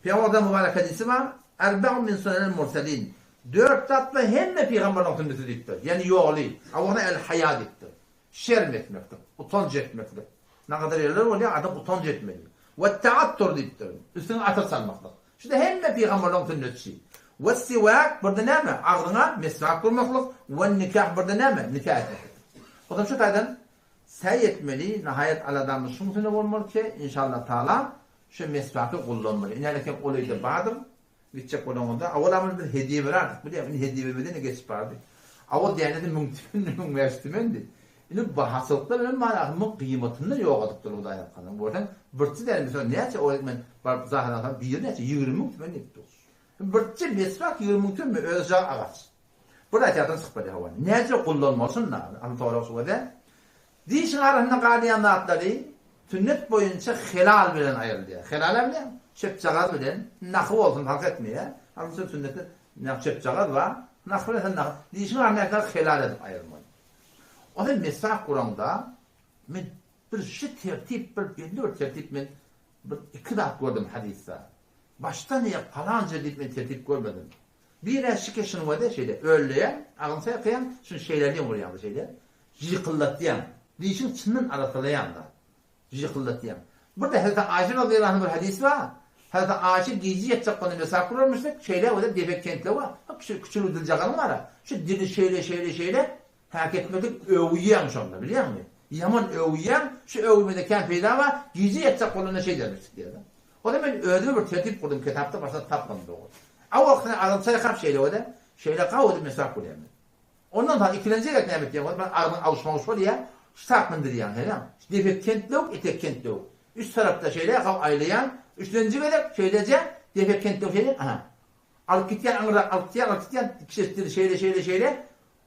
[SPEAKER 1] Pygamberden mübarek hadysy bar, Erbe'un min sunenil murselin, Dört zat bar hemme pygamberleriň sünneti diýipdir. Ýagny ýoly, Awalan el-haýa diýipdir. Şerm etmeklik, utanç etmeklik. Nagadar ýerler bolýar, adam utanç etmeli. We-teattur diýipdir. Üstüňe atyr çalmaklyk. Şu-da hemme pygamberleriň sünnetçi. We-siwak birde näme? Agzyňa meswak urmaklyk. We-nikah birde näme? Nika etmeklik. O zaman şu taýdan säý etmeli, nahaýat aladamyz şuň üstünde bolmaly ki, inşallah taala Şu meswaky gollanmaly. Ine kem ol öýde bardyr. Gitjek bolanyňyzda, awal amyl biz hediýe bererdik. Bilýäňmi, indi hediýe bermeden-de geçip bardy. Awal dänesi müň tümendi, 1005 tümendi. Indi bahaçylykda bilen manasy muň gyýmatyny ýogadypdyr Hudaý hakyna. Görseň, birçe däne meswak näçe ol men baryp zahyr alsam biri näçe 20 müň tümen diýip dur. Birçe meswak 20 müň tümenmi özi jaý agaç. Bir aýtýardan çykyp barýar hawa. Näçe gollanmaly şunda? Asyl sorag şu wede. Dişiň arasynda galýan zatlary sünnet boýunça helal bilen aýrylýar. Helal näme? Çöpjagaz bilen, nahy bolsun fark etmeýär. Asyl söz sünnetde nah çöpjagaz bar, nah bilen sen nah dişiň arasyndaky helal edip aýyrmaly. O sen meswak guraňda men bir şu tertip bir belli bir tertip men bir iki zat gördüm hadysda. Başdan aýak palanca diýip men tertip görmedim. Birä şike şuny wada şeýle ölleýäň, agzyny çaýkaýaň, şuny şeýleliň urýaň-da şeýle. Jykyldatýaň. Dişiň çyndan arassalaýaň-da. Jykyldatýaň. Bir-de Hezreti Aýşe razyýallahu anha bir hadys bar. Hezreti Aýşe gije ýatjak bolanda meswak urarmyşdyk, şeýle wada depek kentli bar. Küçük küçük diljagazyň bar-a. Şu dili şeýle şeýle şeýle häk etmedik öwýäň şonda, bilýäňmi? Ýaman öwýäň, şu öwmede kän peýda bar, gije ýatjak bolanda şeýdermişdik diýýär-de. Onda men özüme bir tertip gurdum, kitapda başga tapmadym dogry. A wagtynda agzymy çaýkap şeýle bolýar, şeýle gawy edip meswak bolýar men. Ondan soň ikilenji gezek näme etýän bolsam, agzyň awuşma-awuş bolýar, ştap mündirýän, hälem. Depe kentlewük, etek kentlewük. Üç tarapda şeýle gawy aýlaýan, üçlenji gezek şeýleje depe kentlewük şeýle, aha. Alyp gitýän aňyrrak alyp gitýän, alyp gitýän, ikişe şeýle, şeýle, şeýle.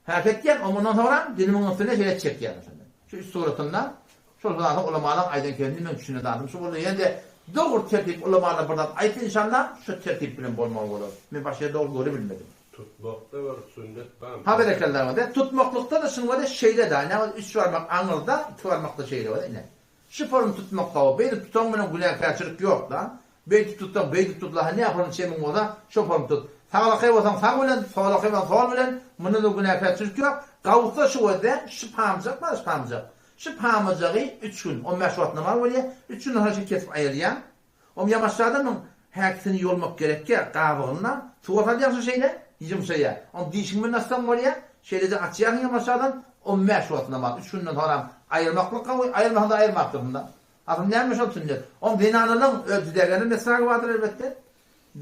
[SPEAKER 1] Hereket etýän, ondan soňra dilimiň üstüne şeýle çekýän şonda. Şu üç suratynda şol zadyň ulamalaryň aýdan kelimini men düşünen zadym şu boldy. Ýene-de dogry tertip ulamalar bir zat aýtsa inşallah şu tertip bilen bolmaly bolar. Men başga ýerde dogry göre bilmedim.
[SPEAKER 2] Tutmakda bir sünnet barmy?
[SPEAKER 1] Ha berekella bolýa. Tutmaklykda-da şuň bolýa şeýle-de. Ine ol üç barmak aňyrda, iki barmak-da şeýle bolýa ine. Şu form tutmak gowy. Beýdip tutaň bilen günäkärçilik ýok-da. Beýdip tutsaň, beýdip tut, laha näme form çemiň bolsa, şo form tut. Saglakaý bolsaň sag bilen, solakaý bolsaň sol bilen, munda-da günäkärçilik ýok. Gawusa şu gözde, şu pamjak bar, şu pamjak. Şu pamyjagy üç gün, on bäş wagt namaz bolýar, üç günden soň şuny kesip aýyrýaň. Om ýamaşjadan muň häkisini ýolmak gerekýä, gabygyna suwa salýaň şu şeýle, ýumşaýar. Ony dişiň bilen açsaň bolýar, şeýleje açýarsyň ýamaşjadan, on bäş wagt namaz, üç günden soňram aýyrmaklyk gowy, aýyrmasaň-da aýyrmapdyrsyň-da. Asyl näme şol sünnet. Om zenanalaň öz düzägeni mesragy bardyr elbetde.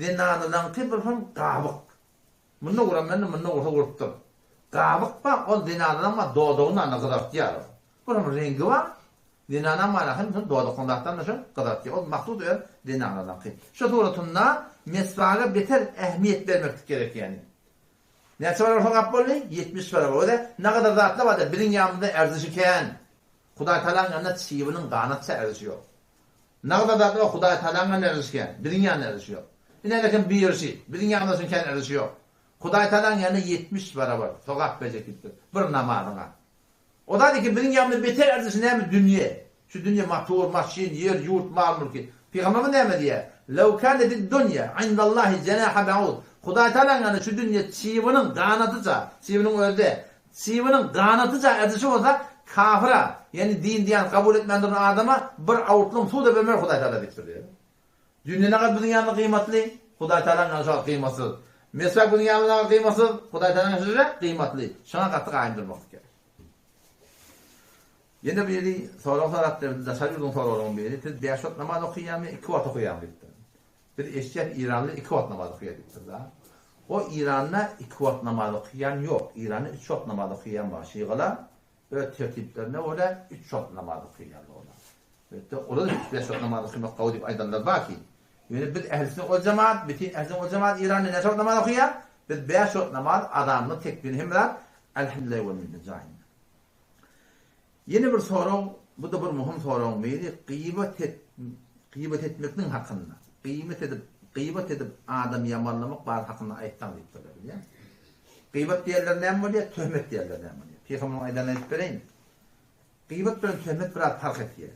[SPEAKER 1] Zenanalaňky bir hon gabyk. Munda uran mende munda ursa urupdyr. Gabyk bar ol zenanalaň bar dodagyny ana gyzartýar ol. Bir hem reňgi bar. Zenanaň bar hem şol dodaklaryň zatlaryny şol gyzartýar. Ol mahsus öz zenanalaňky. Şu suratynda meswaga beter ähmiýet bermeklik gerek ýani. Näçe barar sogap boldy? 70 barar. Öze nagadar zatlar bardyr. Biziň ýanymyzda erzişi kän. Hudaý Tagalaň ýanynda çybynyň ganatça erzişi ýok. Nagda zatlar Hudaý Tagalaň ýanynda erzişi kän. Biziň ýanynda erzişi ýok. Ine lekin birişi, biziň ýanymyzda üçin kän erzişi ýok. Hudaý Tagalaň ýanynda 70 barabar sogap berjek diýipdir. Bir namazyňa. O zat eken biziň ýanymyzda beter erzişi näme dünýe. Şu dünýe motor, maşyn, ýer, ýurt, mal-mülki. Pygamberimiz näme diýýär? Lew kânetid-dunýa indallahi jenaha ba'ud. Hudaý Tagalaň ýanynda şu dünýe çybynyň ganatyça, çybynyň özi däl, Çybynyň ganatyça erzişi bolsa kafyra, ýagny din-diýan kabul etmän duran adama bir awutlum suw-da bermer Hudaý Tagala diýipdir diýýär. Dünýe nagat biziň ýanymyzda gyýmatly, Hudaý Tagalaň ýanynda şo gyýmatsyz. Meswak biziň ýanymyzda nagat gyýmatsyz, Hudaý Tagalaň ýanynda şo gyýmatly. Şoňa gaty gaýym durmaklyk gerek. Ýene biri sorag sorapdyr, daşary ýurduň soraglarynyň biri, siz bäş wagt namaz okaýaňmy, iki wagt okaýaňmy diýipdir. Biz eşitýäs Iranly iki wagt namaz okaýar diýipdir da. O Iranda iki wagt namaz okaýan ýok. Iranda üç wagt namaz okaýan bar. Şygalar öz tertiplerine görä üç wagt namaz okaýarlar olar. Elbetde olar üç bäş wagt namaz okamak gowy diýip aýdanlar bar ki. Ýöne biz ähli sünnet wal jemaat, bütin ähli sünnet wal jemaat Iranda näçe wagt namaz okaýar? Biz bäş wagt namaz azanyny tekbirini hemme zat Elhamdülillah we minne jaýynda. Ýene bir sorag, bu-da bir möhüm soragyň biri, gybat et, gybat etmekniň hakynda. Gybat edip, gybat edip adam ýamanlamak bar hakynda aýtsaň diýipdirler, bilýäňmi? Gybat diýenleri näme bolýar, töhmet diýenleri näme bolýar? Pygamberiň aýdanyny aýdyp bereýin. Gybat bilen töhmet biraz parh etýär.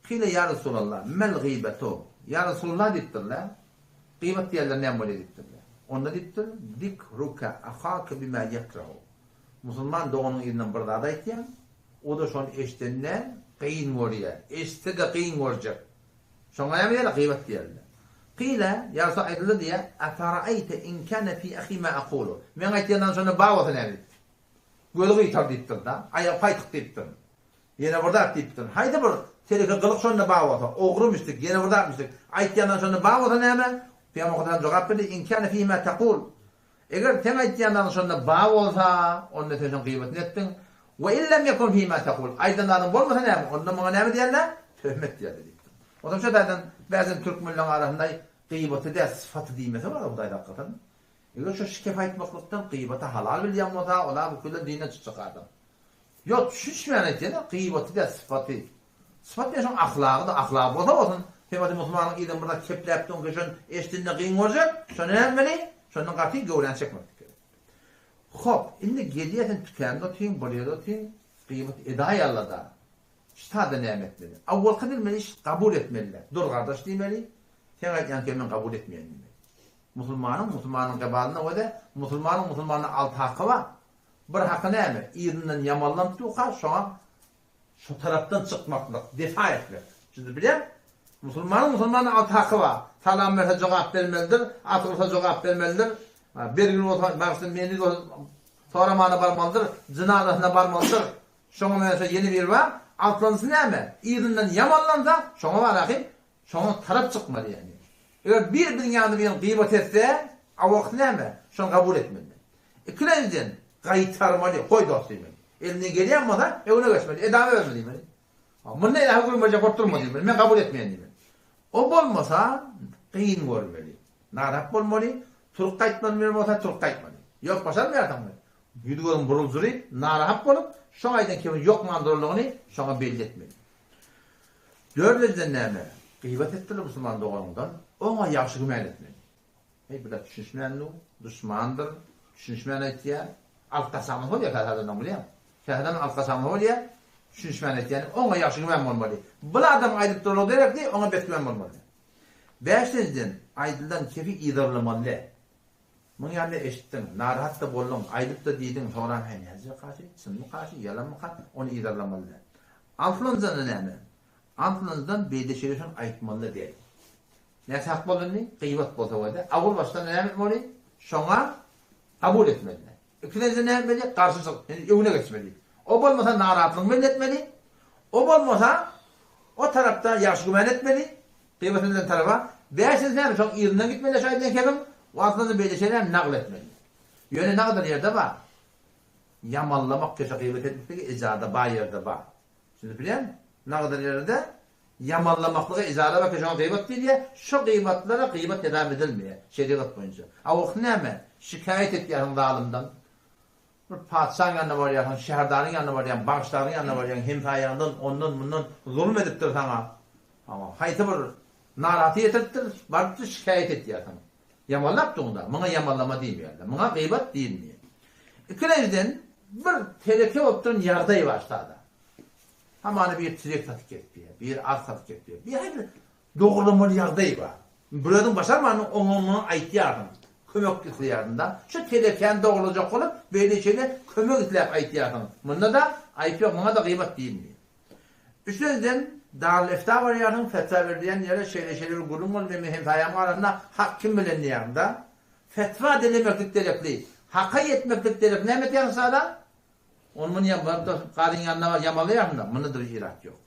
[SPEAKER 1] Kile ýa Resulallah, mel gybetu? Ýa Resulallah diýipdirler, gybat diýenleri näme bolýar diýipdirler. Onda diýipdir, Zikruke ahake bima ýekrahu. Musulman doganyň yzyndan bir zat aýtýaň, o-da şony eşidende gyn görýär. Eşitse-de gyn görjek. Şoňa näme diýerler? Gybat diýerler. Kile, ýa Resulallah aýdyldy diýýär, Efera'eýte in kâne fî ahî mâ akûlu. Meň aýtýanlarym şonda bar bolsa näme diýipdir. Gözi gyýtar diýipdir-de, aýagy paýtyk diýipdir. Ýene bir zat diýipdir. Haýsy bir teleke gylyk şonda bar bolsa, ogrumyşdyk, ýene bir zatmyşdyk, aýtýanlaryň şonda bar bolsa näme? Pygamber Muhammet jogap berdi, In kâne fî mâ tekûl. Eger seň aýtýanlaryň şonda bar bolsa, onda sen şoň gyýbatyny etdiň. We in lem yekun fî mâ tekûl. Aýdan zadyň bolmasa näme? Onda muňa näme diýerler? Töhmet diýerler diýipdir. Onsoň şu taýdan bäzem türkmenleň arasynda gyýbaty däl, sypaty diýmesi bar, Hudaý saklasyn. Eger şu şikep aýtmaklykdan gyýbaty halal bilýän bolsa, ol-a bu külden dinden çykjak adam. Ýok, düşünişmän aýtýan-a, gyýbaty däl, sypaty. Sypat diýen şoň ahlagy-da, ahlagy bolsa bolsun, sen bolsa musulmanyň yzyndan bir zat kepläp durun ki, şony eşidende gyn görjek, şony näme etmeli? Şondan gaty göwräni çekmeklik gerek. Hop, indi gelýär sen tükände otyň, bir ýerde otyň, gyýbat edaýaly-da. Ştada näme etmeli? Awalky edilmeli iş kabul etmeli-dä. Dur gardaş diýmeli, seň aýtýan kelimäňi kabul etmeýän diýmeli. Musulmanyň musulmanyň gybalynda we-de musulmanyň musulmanda alty haky bar. Bir haky näme? Yzyndan ýamanlanyp durka şoňa şo tarapdan çykmaklyk, defa etmek. Düşündirip bilýäňmi? Musulmanyň musulmanda alty haky bar. Salam berse jogap bermelidir, atgyrsa jogap bermelidir, bergili bolsa, bagyşla meni bolsa soramana barmalydyr, jynazasyna barmalydyr. Şoňa meňzeş ýene biri bar. Altynjysy näme? Yzyndan ýamanlansa, şoňa bar ahy, Şoňa tarap çykmaly ýagny. Eger bir biziň ýanymyzda birini gybat etse, a wagty näme? Şony kabul etmeli. Ikilenjiden, gaýtarmaly, goý dost diýmeli. Elinden gelýän bolsa, öňüne geçmeli, edama bermeli diýmeli. Munda ilahi gürmejek bolup durma diýmeli, men kabul etmeýän diýmeli. O bolmasa, kyn görmeli. Narahat bolmaly, turup gaýtmaly bilen bolsa turup gaýtmaly. Ýok başarmaýarsyňmy? Ýüz-gözüň buruljyryp, narahat bolup, şoň aýdan kemiň ýokman duranlygyny şoňa belli etmeli. Dördünjiden näme? Gybat etdiler musulman doganyňdan, oňa ýagşy güman etmeli. Heý, bular düşünişmändu, duşmandyr, düşünişmän aýtýar. Alyp gaçamyz bolýar käte adamdan bilýäňmi? Käte adam alyp gaçamyz bolýar, düşünişmän aýtýar. Oňa ýagşy güman bolmaly. Bul adamyň aýdyp duranyny derekli, oňa bet güman bolmaly. Bäşinjiden, aýdylan kefi yzarlamaly. Muň ýanynda eşitdiň, narahat-da bolduň, aýdyp-da diýdiň, soňram hä näzije kaşy, çynmy kaşy, ýalanmy ka, ony yzarlamaly däl. Altynjydan näme? Altynjydan beýle şeýle şony aýtmaly-da däl. Näçe hak boldy indi? Gybat bolsa bolýar. Awul başdan näme etmeli? Şoňa kabul etmeli. Ikilenji näme etmeli? Garşy çykyp, ýöne öňüne geçmeli. O bolmasa narahatlygyňy belli etmeli. O bolmasa o tarapda ýagşy güman etmeli. Gybat edilen tarapa. Bäşinjisi näme? Şoň yzyndan gitmeli şu aýdýan kebiň. Wagtynda beýle şeylerem nagyl etmeli. Ýöne nagydyr ýerde bar. Ýamanlamak köşe gybat etmekligi ejada bar ýerde bar. Şuny bilýäňmi? Nagydyr ýerde ýamanlamaklyga ejada bar köşe gybat diýilýär. Şo gybatlara gybat hesap edilmeýär şerigat boýunça. A wagt näme? Şikaýat etýärsiň zalymdan. Bir patyşaň ýanyna barýarsyň, şäherdaryň ýanyna barýaň, bagşdaryň ýanyna barýaň, hemsaýaňdan, ondan, mundan zulum edipdir saňa. Hawa, haýsy bir narahaty ýetiripdir, barypdyr şikaýat etýärsiň. Ýamanlap duň-da, muňa ýamanlama diýmeýärler. Muňa gybat diýilmeýär. Ikilenjiden, bir teleke bolup duran ýagdaý bar sada. Hamana biri tirek satyp gelipdir, biri arz satyp gelipdir. Bir bir dogrulamaly ýagdaý bar. Bir özüň başarmanyň oňa muny aýtýarsyň. Kömek isleýärsiň-da. Şu telekäni dogrulajak bolup, beýle-şeýle kömek isläp aýtýarsyň. Munda-da aýyp ýok, muňa-da gybat diýilmeýär. Üçünjiden, Darül-Efta barýarsyň, fetwa berilýän ýere şeýle-şeýle bir gürrüň boldy, men hemsaýamyň arasynda hak kim bilen diýýärin-da. Fetwa dilemeklik derekli, haka ýetmeklik derekli näme etýärsiň sada? Ony muny ýa baryp gazyň ýanyna bar ýamalaýarsyň-da, munda-da bir irat ýok.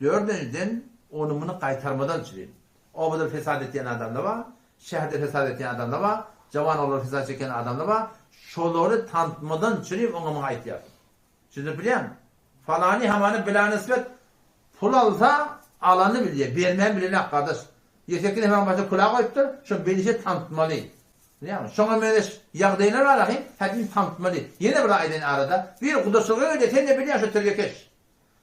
[SPEAKER 1] Dördünjiden, ony-muny gaýtarmadan çürim. Obada fesat etýän adam-da bar, şäherde fesat etýän adam-da bar, jawan oglan fesat çeken adam-da bar, şolary tanytmadan çürim oňa-muňa aýtýarsyň. Düşündirip bilýäňmi? Falany hamany bilanisbet pul alsa, alany bilýär, bermäni bilenok gardaş. Ýesekini hemaň başyna külah goýupdyr, şony bilişe tanytmaly. Bilýäňmi? Şoňa meňzeş ýagdaýlar bar ahym, häkim tanytmaly. Ýene bir aýdaýyn arada, bir gudaçylyga gelýär, sen-de bilýäň şo tirgekeş.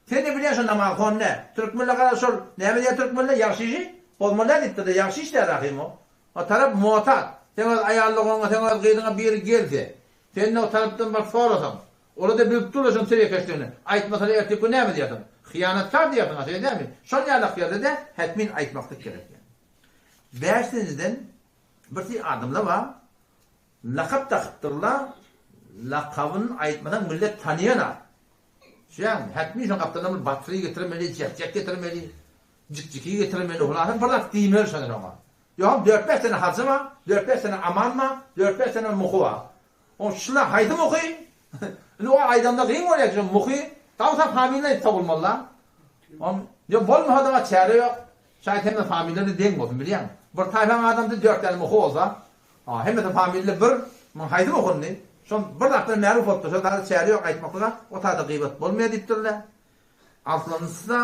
[SPEAKER 1] Sen-de bilýäň şo namazhon nä. Türkmenler garaz şol, näme diýýär türkmenler, ýagşy işi bozmaly däl diýipdir-de, ýagşy iş däl ahym o. O tarap motat. Seň öz aýallygyňa, seň öz gyzyňa biri gelse, sen-de o tarapdan baryp sorasaň, olar-da bilip durlar şoň tirgekeşdigini. Aýtmasalar ertir bu näme diýersiň? Hyýanatkar diýersiň-a, şeýle dälmi? Şol ýalak ýerde-de hätmin aýtmaklyk gerek. Bäşinjiden, Bir adamlar bar, lakap dakypdyrlar, lakabyny aýtmasaň millet tanaýanak. Düşýäňmi? Hätmi şoň gapdalyndan bir batyry getirmeli, jek-jek getirmeli, jik-jiki getirmeli, hulasa bir zat diýmeli şonda şoňa. Ýogsam dört-bäş sene hajy bar, dört-bäş sene aman bar, dört-bäş sene muhy bar. Oň şular haýsy muhy? Indi o aýdanda gyn bolýar ki, muhy gawsa familiýany aýtsa bolmaly-da. Oň ýok bolmasa-da çäre ýok. Şaýat hemme familiýada deň bolsun bilýäňmi? Bir taýfaň adamsy dört däne muhy bolsa, a hemmesi familiýa bir, muň haýsy muhy indi? Şol bir zatdan märup bolupdyr, şol zada çäre ýok aýtmaklyga, o taýda gybat bolmaýar diýipdirler. Altynjysy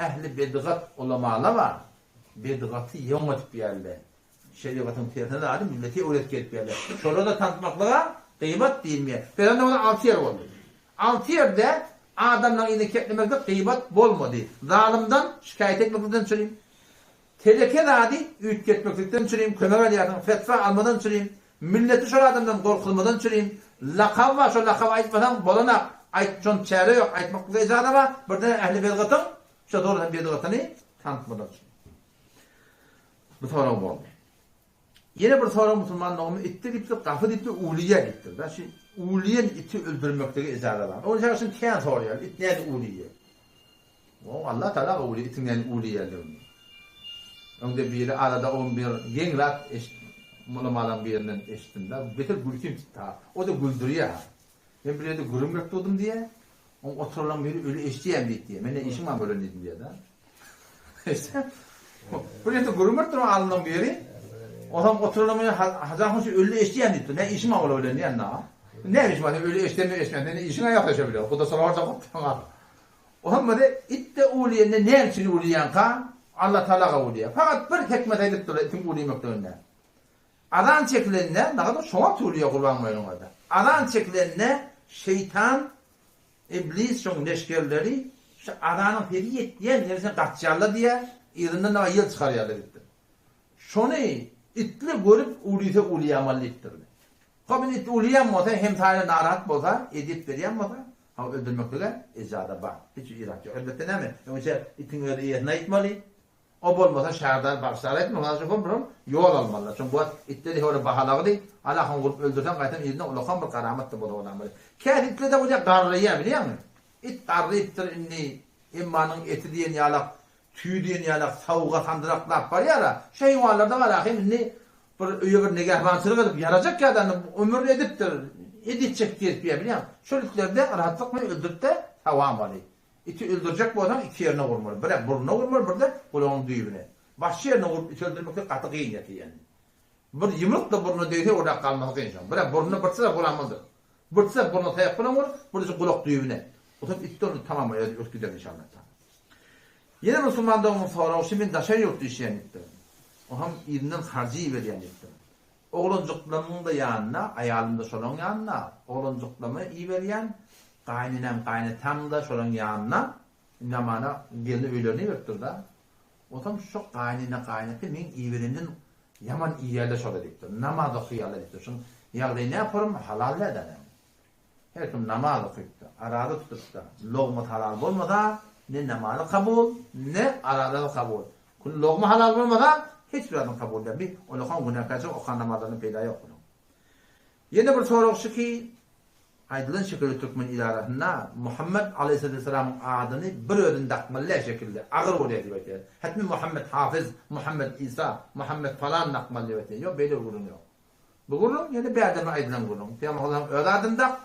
[SPEAKER 1] ähli bedgat ulamalar bar, bedgaty ýoň edip ýärler. Şerigatyň tersine zady millete öwredip gelip ýärler. Şolary-da tanatmaklyga gybat diýilmeýär. Sebäbi onda alty ýer boldy. Alty ýerde adamlaryň yzyny keplemeklik gybat bolmady. Zalymdan şikaýat etmeklikden çürim, teleke zady üýtgetmeklikden çürim, kömek alýarsyň, fetwa almadan çürim, milleti şol adamdan gorkuzmadan çürim, lakaby bar, şol lakaby aýtmasaň bolanak, aýt, şon çäre ýok, aýtmaklyga ijaza bar, birden ähli bedgatyň şo dogrudan bedgatyny tanatmadan çürim. Bu sorag boldy. Ýene bir sorag musulman dogany itde diýipdir, gapy diýipdir, uwlyýa diýipdir. Da şu uwlyýan iti öldürmeklige ijaza bar. Ol şäher şuny kän soraýar, it näde uwlyýa? O Allah Taala uwly itiň näde uwlyýadygyny. Öňde biri arada on bir geň zat eşit mulamalaň birinden eşitdim da, beter gülkim tutdy ha. O da güldürýär ha. Men bir ýerde gürrüň berip durdum diýýär. Oň oturanlaryň biri öli eşidýän diýip diýýär. Men ne işim bar ölen diýdim diýýär da. Bir ýerde gürrüň berip duran alymlaryň biri, Onsoň oturanlaryň biri Hajan hoja öli eşidýän diýipdir. Ne işim bar ola bilen diýen da. Ne işim bar öli eşidemi eşitmän ne işiň ýok şo bilen. Huda sorar da gopdyň. Onsoň bir it de ulyýende näme üçin ulyýanka Allah Taala ulyýar. Fakat bir hikmet aýdypdyr itiň ulyýmekliginde. Azan çekilende, nagada şoňa tuwlýa Gurban boýnuňada. Azan çekilende şeýtan, iblis şoň leşgerleri şu azanyň sesi ýetýän ýerisine gaçýarlar diýýär, yzyndan daga ýel çykarýarlar diýipdir. Şony itli görüp ulysa ulyýamaly diýipdir. Hop indi it ulyýan bolsa, hemsaýa narahat bolsa, ezýet berýän bolsa, ha öldürmeklige ejaza bar. Hiç irat ýok. Elbetde näme, öňçe itiň öz eýesine aýtmaly, O bolmasa Şärdar bagşylar aýtma mysal üçin bulam ýol almalylar. Çünki bu wagt itleri howla bahalagly, alakan urup öldürseň gaýtam yzynda ulakan bir garamat-da bolar olam bir. Käsi itlerde bolýar garraýar bilýäňmi? It garrypdyr indi emmanyň eti diýen ýalak, tüýi diýen ýalak sowuga sandyraklap barýar-a. Şu heýwanlarda bar ahym indi bir öýe bir negähbançylyk edip ýarajak ýa-da indi ömrüni edipdir, editjek gezip ýör bilýäňmi? Şol itlerde rahatlyk bilen öldürip-de sawamaly. Iti öldürjek bolsaň iki ýerine urmaly. Birä burnuna urmaly, birde gulagynyň düýbüne. Başga ýerine urup iti öldürmekde gaty gyn ýatyr ýani. Bir ýumruk-da burnuna degse orak galmasy kyn şoň. Birä burnuna bir çyra uramalydyr. Bir çyra burnuna taýak bilen ur, bir-de gulak düýbüne. Otam itde ony tamam özi ötüp gider inşallah. Ýene musulman doganymyň soragy şu men daşary ýurtda işleýän diýipdir. Oňam yzyndan harjy iberýän diýipdir. Oglanjyklarymyň-da ýanynda, aýalym-da şolaň ýanynda, oglanjyklarymy iberýän, gaýynenem, gaýynatam-da şolaň ýanynda, indi hamana gelni öýlerine iberipdir-de. Onsoň şo gaýynene, gaýynata meň iberenimden ýaman iýýärler şolar diýipdir. Namaz okaýarlar diýipdir. Şoň ýagdaýy näporum, halal däl-dä näme. Her kim namaz okypda, araza tutupda, logmasy halal bolmasa, ne namazy kabul, ne arazasy kabul. Kul logma halal bolmasa, hiç bir zadyň kabul däl. Bir olakan günäkärçilik okan namazlaryndan peýda ýok bunuň. Ýene bir sorag şu ki, aýdylan şekilde türkmen il arasynda Muhammet aleýhissalamyň adyny bir özüni dakmaly däl şekilde, agyr bolýar diýip aýtýar. Hetmi Muhammet Hafyz, Muhammet Isa, Muhammet falan dakmaly diýip aýtýar. Ýok, beýle bir gürrüň ýok. Bu gürrüň ýene bärden bir aýdylan gürrüň. Pygamber sallallahu öz adyny dak,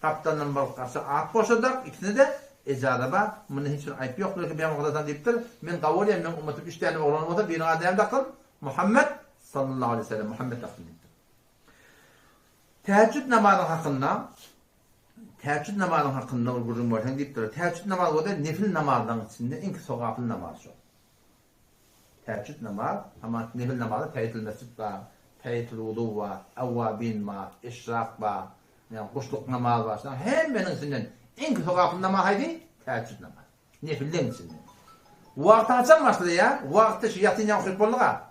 [SPEAKER 1] gapdalyndan bir garşy at goşa dak, ikisine-de ejaza bar. Munda hiç bir aýyp ýok. Belki Pygamber sallallahu diýipdir, Men gawy bolýan, meň ummatym üç däne oglany bolsa, biriniň adyny näme daksyn? Muhammet sallallahu aleýhi we sellem, Muhammet daksyn diýipdir. Täheçjüt namazyň hakynda Täheçjüt namazyň hakynda bir gürrüň berseň diýipdir. Täheçjüt namazy bolsa nefil namazlaryň içinde iň sogaply namaz şol. Täheçjüt namaz, ama nefil namazy tähiýetül mesjid bar. Tähiýetül wudu bar, Awwabin bar, Eşrak bar, ýa guşluk namaz bar. Şularyň hemmesiniň içinden iň sogaply namaz haýsy? Täheçjüt namazy. Nefilleň içinden. Wagty haçan başlaýar? Wagty şu ýatynýan okyp bolduga.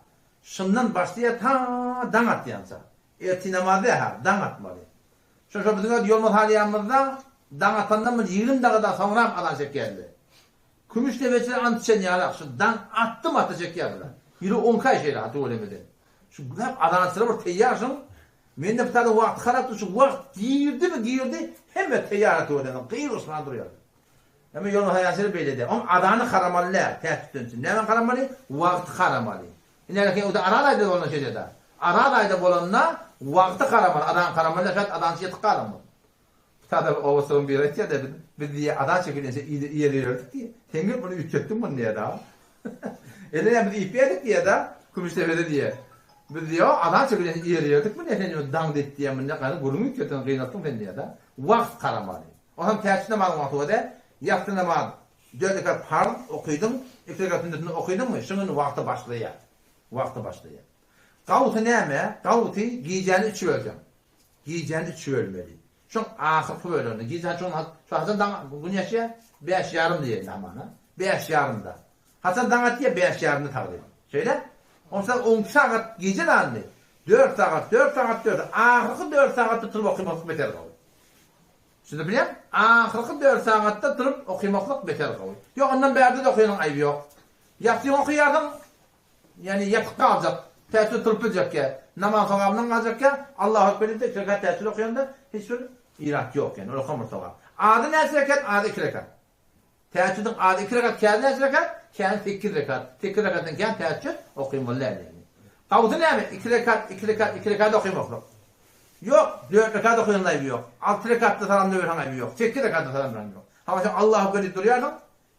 [SPEAKER 1] Şundan başlaýar ta daň atýança. Ertir namaz däl-hä, daň atmaly. Şo şo biziň öz ýolumyz salýanymyzda daň atandan bir 20 dakika soňrak azan çekýärdiler. Kümüş depeçiler ant içen ýalak, şu daň atdym ata çekýär bular. Ýüri onkaý şeýle ha tüwelemeden. Şu hep azançylar bir teýýar şuň. Mende bir tane wagty harap dur şu wagt girdimi girdi hemme teýýar ha tüweleme gygyryşman durýar. Emme ýolumyz salýançylar beýle däl. Oň azany haramaly däl täsdütden üçin. Näme haramaly? Wagty haramaly. Ine erkin o-da Araz aýda bolanda şeýle-dä. Araz aýda bolanda wagty garamaly, azan garamaly däl, şaýat azançy ýetip galan bol. Bir adam obaçylaryň biri aýtýar-da, biz, biz diýýär, azan çekilençe iýer ýörerdik diýýär. Sen gelip muny üýtgetdiň muny diýýär-dä. Ene biz iýip ýerdik diýýär-dä, Kümüşdepede diýýär. Biz diýýär, azan çekilençe iýer ýördik muny, sen indi daň diýip diýýär, muny gany gürrüň üýtgetdiň, gynaltdyň sen diýýär-dä. Wagt garamaly. Onsoň täçli namazyň wagty bolýar. Ýassy namaz Dört rekat parz okydyň, iki rekat sünnetini okydyňmy, şuň indi wagty başlaýar. Wagty başlaýar. Gawsy näme? Gawsy gijäni üç bölseň. Gijäni üç bölmeli. Şoň ahyrky böleginde, gije haçan şu haçan daň gün ýaşýar? Bäş ýarym diýeli hamana. Bäş ýarymda. Haçan daň atýar? Bäş ýarymda tagryban. Şeýle? Onsoň on iki sagat gije galdy. Dört sagat, dört sagat, dört. Ahyrky dört sagatda turup okamaklyk beter gowy. Şuny bilýän, ahyrky dört sagatda turup okymaklyk beter gowy. Ýok, ondan bärde-de okyanyň aýby ýok. Ýatsyň okaýarsyň, ýagny ýatyp galjak, täheçjüde turup biljekkä, namaz sogabyndan galjakkä, Allahu ekber diýip-de iki rekat täheçjüd okaýanda hiç bir irat ýok, ýagny ol okam bir sogap. Azy näçe rekat? Azy iki rekat. Täheçjüdiň azy iki rekat, käni näçe rekat? Käni sekiz rekat. Sekiz rekatdan kän täheçjüd okymaly däl ýagny. Gawsy näme? Iki rekat, iki rekat, iki rekat okymaklyk. Ýok, dört rekat okaýan aýby ýok. Alty rekatda salam berseň aýby ýok. Sekiz rekatda salam berseň ýok. Hawa sen Allahu ekber diýip durýarsyň,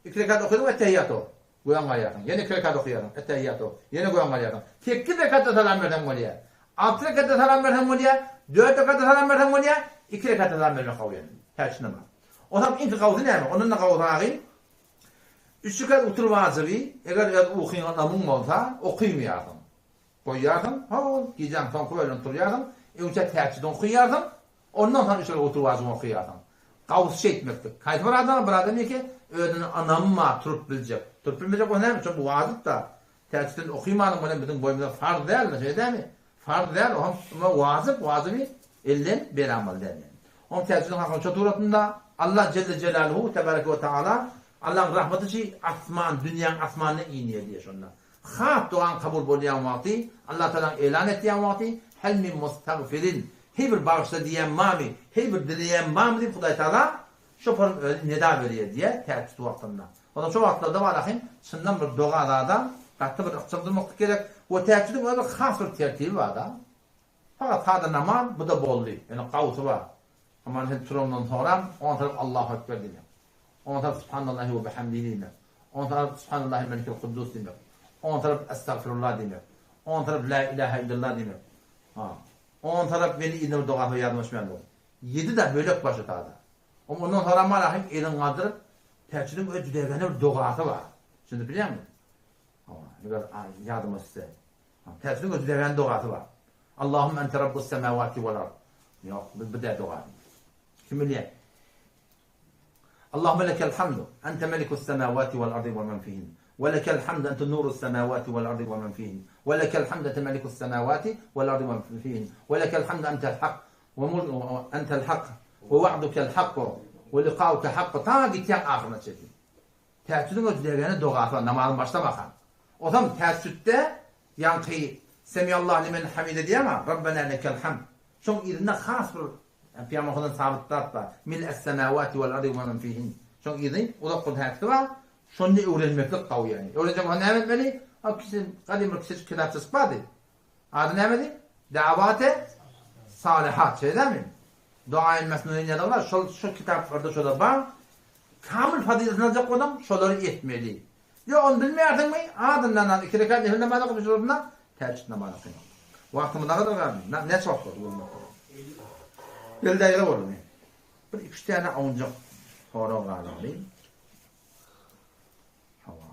[SPEAKER 1] iki rekat okadyň ettehiýatu. Göň galýarsyň. Ýene iki rekat okaýarsyň, ettehiýatu. Ýene göň galýarsyň. Sekiz rekatda salam berseň bolýar. Alty rekatda salam berseň bolýar, dört rekatda salam berseň bolýar, iki rekatda salam bermek gowy ýöne. Täç namaz. Onam iňki gawsy näme? Ondan-da gawsragy üç rekat witir wajyby, eger öz ukyňa ynamyň bolsa, okymaýarsyň. Goýýarsyň, ho-ol, gijäň soňky bölüminde turýarsyň, öňçä täçjiden okaýarsyň, ondan soň içeri oturyp wajybyňy okaýarsyň. Gawusy şeýtmeklik. Haýsy bir adama, bir adam ýeke özüne ynamy bar, turup biljek. Turup bilmejek bolsa näme, şo bu wajyp-da. Täçjiden okymanyň bilen biziň boýnumyza farz dälmi, şeýle dälmi? Farz däl, o hem emma wajyp, wajyby elden beramaly däl ýaly. Oň täçjiden hakyny şo suratynda Allah jelle jelaluhu, tebareke we taala, Allaň rahmaty şi asman, dünýäň asmanyna inýär diýýär şonda. Has dogaň kabul bolýan wagty, Allah Tagalaň elan etýän wagty, Hel min mustagfirin, Heý bir bagyşla diýýän barmy, heý bir dileýän barmy diýip Hudaý Tagala şo puryň özi neda berýär diýýär täheçjüt wagtynda. Onsoň şo wagtlarda walakin çyndan bir doga zada gaty bir ykjam durmaklyk gerek we täheçjüdiň özi bir has bir tertibi barda. Fakat sada namaz bu-da boldy. Ýöne gawsy bar. Aman sen turandan soňram on tarap Allahu Ekber diýmek. On tarap Subhanallahi we bihamdihi diýmek. On tarap Subhanallahil Melikil Kuddus diýmek. On tarap Estagfirullah diýmek. On tarap La ilahe illallah diýmek. Ha. On tarap meni yzyna bir doga ýazmaşmaýan bol. Ýedi da bölek bar şu tada. Ondan soňra malahym elin galdyryp, täçidiň öz jüdegene bir dogasy bar. Şuny bilýäňmi? Hawa, eger ýadyma düşse. Täçidiň öz jüdegene dogasy bar. Allahümme ente rabbus semawati wal ard. Ýok, bu bu dä doga. Kim bilýär? Allahümme lekel hamdu, ente melikus semawati wal ardi we men fihin. We lekel hamdu ente nurus semawati wal ardi we men fihin. We lekel hamdu ente melikus semawati wal ardi we men fihin. We lekel hamdu entel hak we entel hak we wa'dukel hak we liqauke hak. Ta gitýän ahyryna çenli. Täheçjüdiň öz dilegeni dogasy bar, namazyň başlamaka. Ozam täheçjütde ýaňky Semiallahu limen hamide diýýäň-a, Rabbena lekel hamd. Şoň yzynda has bir Pygamberden sabyt zat bar. Mil'es-semawati wal-ardi we men fihin. Şoň yzy uzak bir häkisi bar. Şony öwrenmeklik gowy ýagny. Öwrenjek bolsaň näme etmeli? O kişi gadym bir kiçijik kitapçajyk bardy. Ady nämedi? Da'wate Salihat, şeýle dälmi? Duaýy Mesnun ýazgy bar. Şol şu kitaplarda şolar bar. Kamil fazyletini aljak bolsaň, şolary etmeli. Ýok, ony bilmeýärsiňmi? Azyndan az iki rekat nefil namazy okyp, şolarynda täheçjüt namazy okyň. Wagtymyz nagadyr galdy? Näçe wagt boldy bolmak? Ýel daýga boldy. Bir iki-üç däne owunjak sorag galdy. Hawa.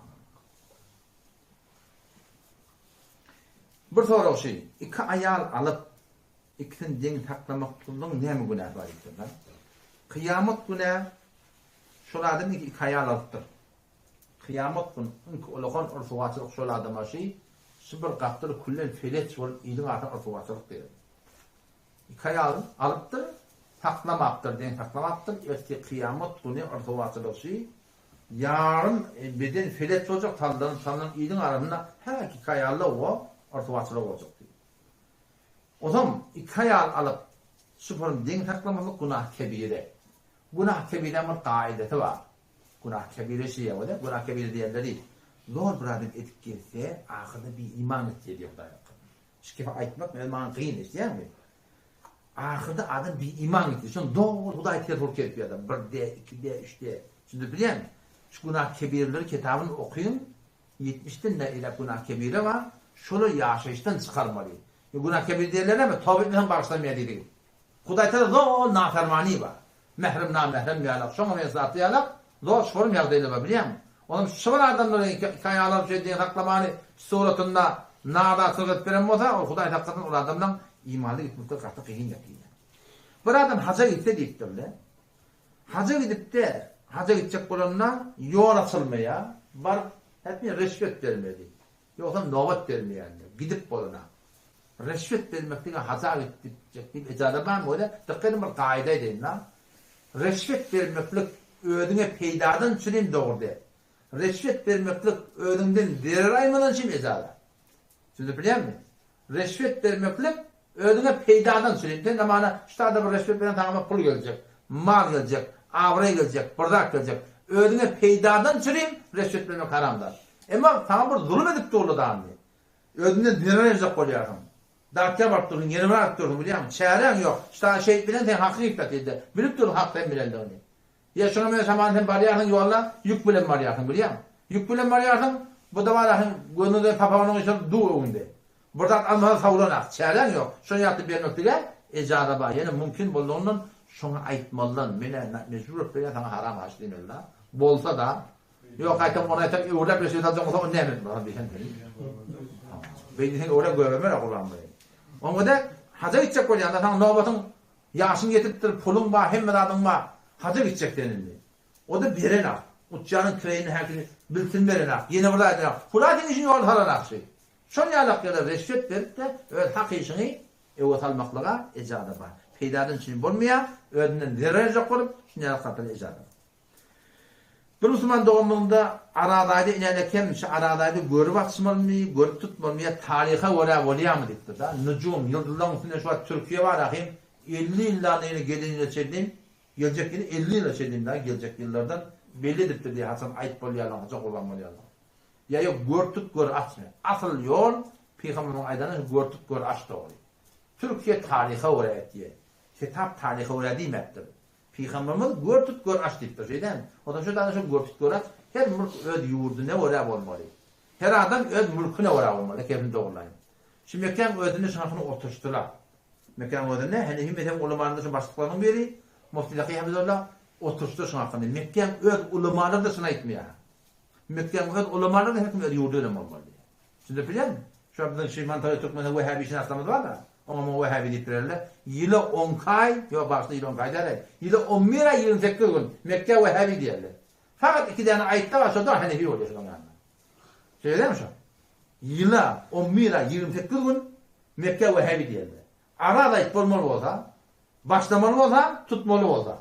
[SPEAKER 1] Bir sorag şy, iki aýal alyp, ikisini deň saklamaklygyň näme günäsi bar diýipdirler. Kyýamat günä şol adam iki aýal alypdyr. Kyýamat gün iňki ulakan ryswaçylyk şol adama şy, şy bir gapdaly küllen feleç bolup iliň arasynda ryswaçylyk diýer. Iki aýalyny alypdyr, saklamapdyr, deň saklamapdyr, ertir kyýamat güni ryswaçylyk şy, ýarym beden feleç boljak, sallanyp sallanyp iliň arasynda häki iki aýally oba ryswaçylyk boljak diýip. Ozam iki aýal alyp, şupuryny deň saklamaslyk günah kebire. Günah kebiräň bir gaidasy bar. Günah kebire şeýle bolýar, günah kebire diýenleri zor bir adam edip gelse, ahyrda bi iman etýär diýýär Hudaý hakynda. Şu kepi aýtmak meni maňa kyn eşidýäňmi? Ahyrda adam bi iman etýär. Şonda dogry Hudaý ters bolup gelip ýa-da bir de, iki de, üç de. Şunda bilýäňmi? Şu günah kebirleri kitabyny okyň, ýetmişden de eläk günah kebire bar, şolar ýaşaýyşdan çykarmaly. Günah kebire diýenler näme? Toba etmeseň bagyşlanmaýar diýdigi. Hudaý Tagala zol nafermany bar. Mährem namährem ýalak, şoňa meňzeş zatly ýalak, zol şorum ýagdaýlar bar bilýäňmi? Onam şu bir adamlary iki aýal alyp şeýdýän saklamany suratynda nadatçylyk edip beren bolsa, ol Hudaý saklasyn ol adamlaň imanly gitmekde gaty kyn ýapýar. Bir adam haja gitse diýipdirler. Haja gidipde, haja gitjek bolanda ýol açylmaýar, baryp hätmi reşwet bermeli. Ýogsam nobat bermeýänler, gidip bolana. Reşwet bermek diňe haja gitjek diýip ejaza barmy bolýa? Dykgat ediň bir gaýda aýdaýyn-da. Reşwet bermeklik özüňe peýdadan üçinem dogry däl. Reşwet bermeklik özüňden zerer aýmadan üçin ejaza. Düşünip bilýäňmi? Reşwet bermeklik özüňe peýdadan üçin. Sen zamana şu taýda bir reşwet beren saňa pul geljek, mal geljek, abraý geljek, bir zat geljek. Özüňe peýdadan üçin reşwet bermek haram zat. Emma saňa bir zulum edip durlar dany. Özünden zerer aýyrjak bolýarsyň. Datýa baryp dursuň, ýene bir alyp dursuň bilýäňmi? Çäräň ýok. Şu taýda şeýdip bilen seň hakyň iýip ýatyr-da. Bilip dursuň hak sen bilendigini. Ýa şuňa meňzeş hamana sen barýarsyň ýolda ýük bilen barýarsyň bilýäňmi? Ýük bilen barýarsyň, bu-da barýarsyň gözüňe papagynyň içi duw öňünde. Bir zat almasaň sowlanak, çäräň ýok. Şony ýatda bermeklige ejaza bar. Ýöne mümkin boldugyndan şoňa aýtmalydan, men-ä mejbur bolup berýän saňa haram aş diýmeli-da. Bolsa-da, ýok gaýtam ony aýtsam öwrüläp reşwet aljak bolsa ony näme etmeli diýseň seni. Beý diýseň öwrä göbemer-ä Gurbanguly. Oňa-da haja gitjek bolýan-da saňa nobatyň Ýaşyň ýetipdir, puluň bar, hemme zadyň bar. Haja gitjek sen indi. O-da berenak. Uçýanyň kireýini häkini bilsin berenak. Ýene bir zat aýdanak. Hudaý seň işiňi ýola salanak şeý. Şol ýalak ýere reşwet berip-de öz hak işiňi öwe salmaklyga ejaza bar. Peýdadan üçin bolmaýar, özünden zerer berjek bolup, şuny ýalak zatlara ejaza bar. Bir musulman doganlygynda Arazaýda inen eken, şu Arazaýda görüp açmalymy, görüp tutmalymy ýa taryha görä bolýarmy diýipdir-da. Nujum, ýyldyzlaryň üstünde şu wagt Türkiýe bar ahym, 50 ýyldan ýene gelen ýyla çenli, geljek ýyly 50 ýyla çenli dagy geljek ýyllardan belli edipdir diýýär, haçan aýyp bolýarlygyny, haçan gurban bolýarlygyny. Ýa ýok, gör tut, gör açmy. Asyl ýol, pygamberimiziň aýdany şu gör tut, gör aç dogry. Türkiýe taryha görä etýär. Kitap taryha görä diýmäpdir. Pygamberimiz gör tut gör aç diýipdir şeý dälmi? Onsoň şu dana şu gör tut gör aç her mülk öz ýurduna görä bolmaly. Her adam öz mülküne görä bolmaly kepini dogurlaýyn. Şu Mekgäň özünde şu hakyny oturyşdylar. Mekgäň özünde Henefi mezhebiň ulamalarynda şu başlyklarynyň biri Mufti Zaki Hafizullah oturyşdy şu hakyny. Mekgäň öz ulamalary-da şuny aýtmaýar. Mekgäň öz ulamalary-da her kim öz ýurdy bilen bolmaly diýýär. Düşündirip bilýärmi? Şu biziň şu Mantaly türkmenler Wehhabi şynaslarymyz bar-da, oňa muňa Wehhabi diýip bilerler. Ýyla on iki aý, ýok bagyşla ýyla on iki aý däl-aý, ýyla on bir aý 28 gün Mekgä Wehhabi diýerler. Fakat iki däne aýtda bar, şo-da Henefi bolýar şolaň ýanynda. Şeýle dälmi şo? Ýyla on bir aý 28 gün Mekgä Wehhabi diýerler. Araz aýt bolmaly bolsa, başlamaly bolsa, tutmaly bolsa.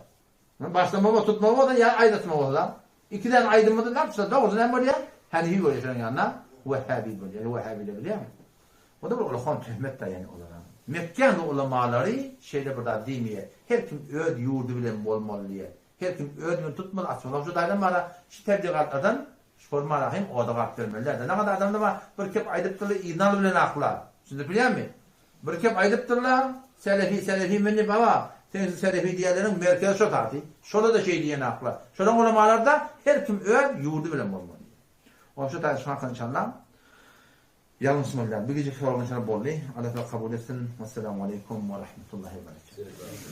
[SPEAKER 1] Başlamaly bolsa, tutmaly bolsa ýa aýdatmaly bolsa. Iki däne aýdymyzy näpse dogry näme bolýar? Hanifi bolýar şonuň ýanyna Wehhabi bolýar. Wehhabiler bilýärmi? O da bir ulakan töhmet da ýani olara. Mekgäň ulamalary şeýle bir zat diýmeýär. Her kim öz ýurdy bilen bolmaly diýýär. Her kim öz ýurduny tutmaly, açmaly. Şu daýdan bara şu tebligatlardan şu formala hem oda galyp bermeliler. Näme adamda bar bir kep aýdypdyrlar yzyna bilen aklar. Düşündirip bilýärmi? Bir kep aýdypdyrlar, Selefi, selefi meni baba, seň şu selefi diýýänleriň merkezi şo taty. Şola-da şeý diýen akla. Şolaň ulamalarda her kim öz ýurdy bilen bolmaly diýýär. Onuň şu taýda şuňa inşallah ýalňyşmaly däl. Bu gijeki sorag inşallah boldy. Allah Taala kabul etsin. Wessalamu aleýkum we rahmetullahi we berekatuh.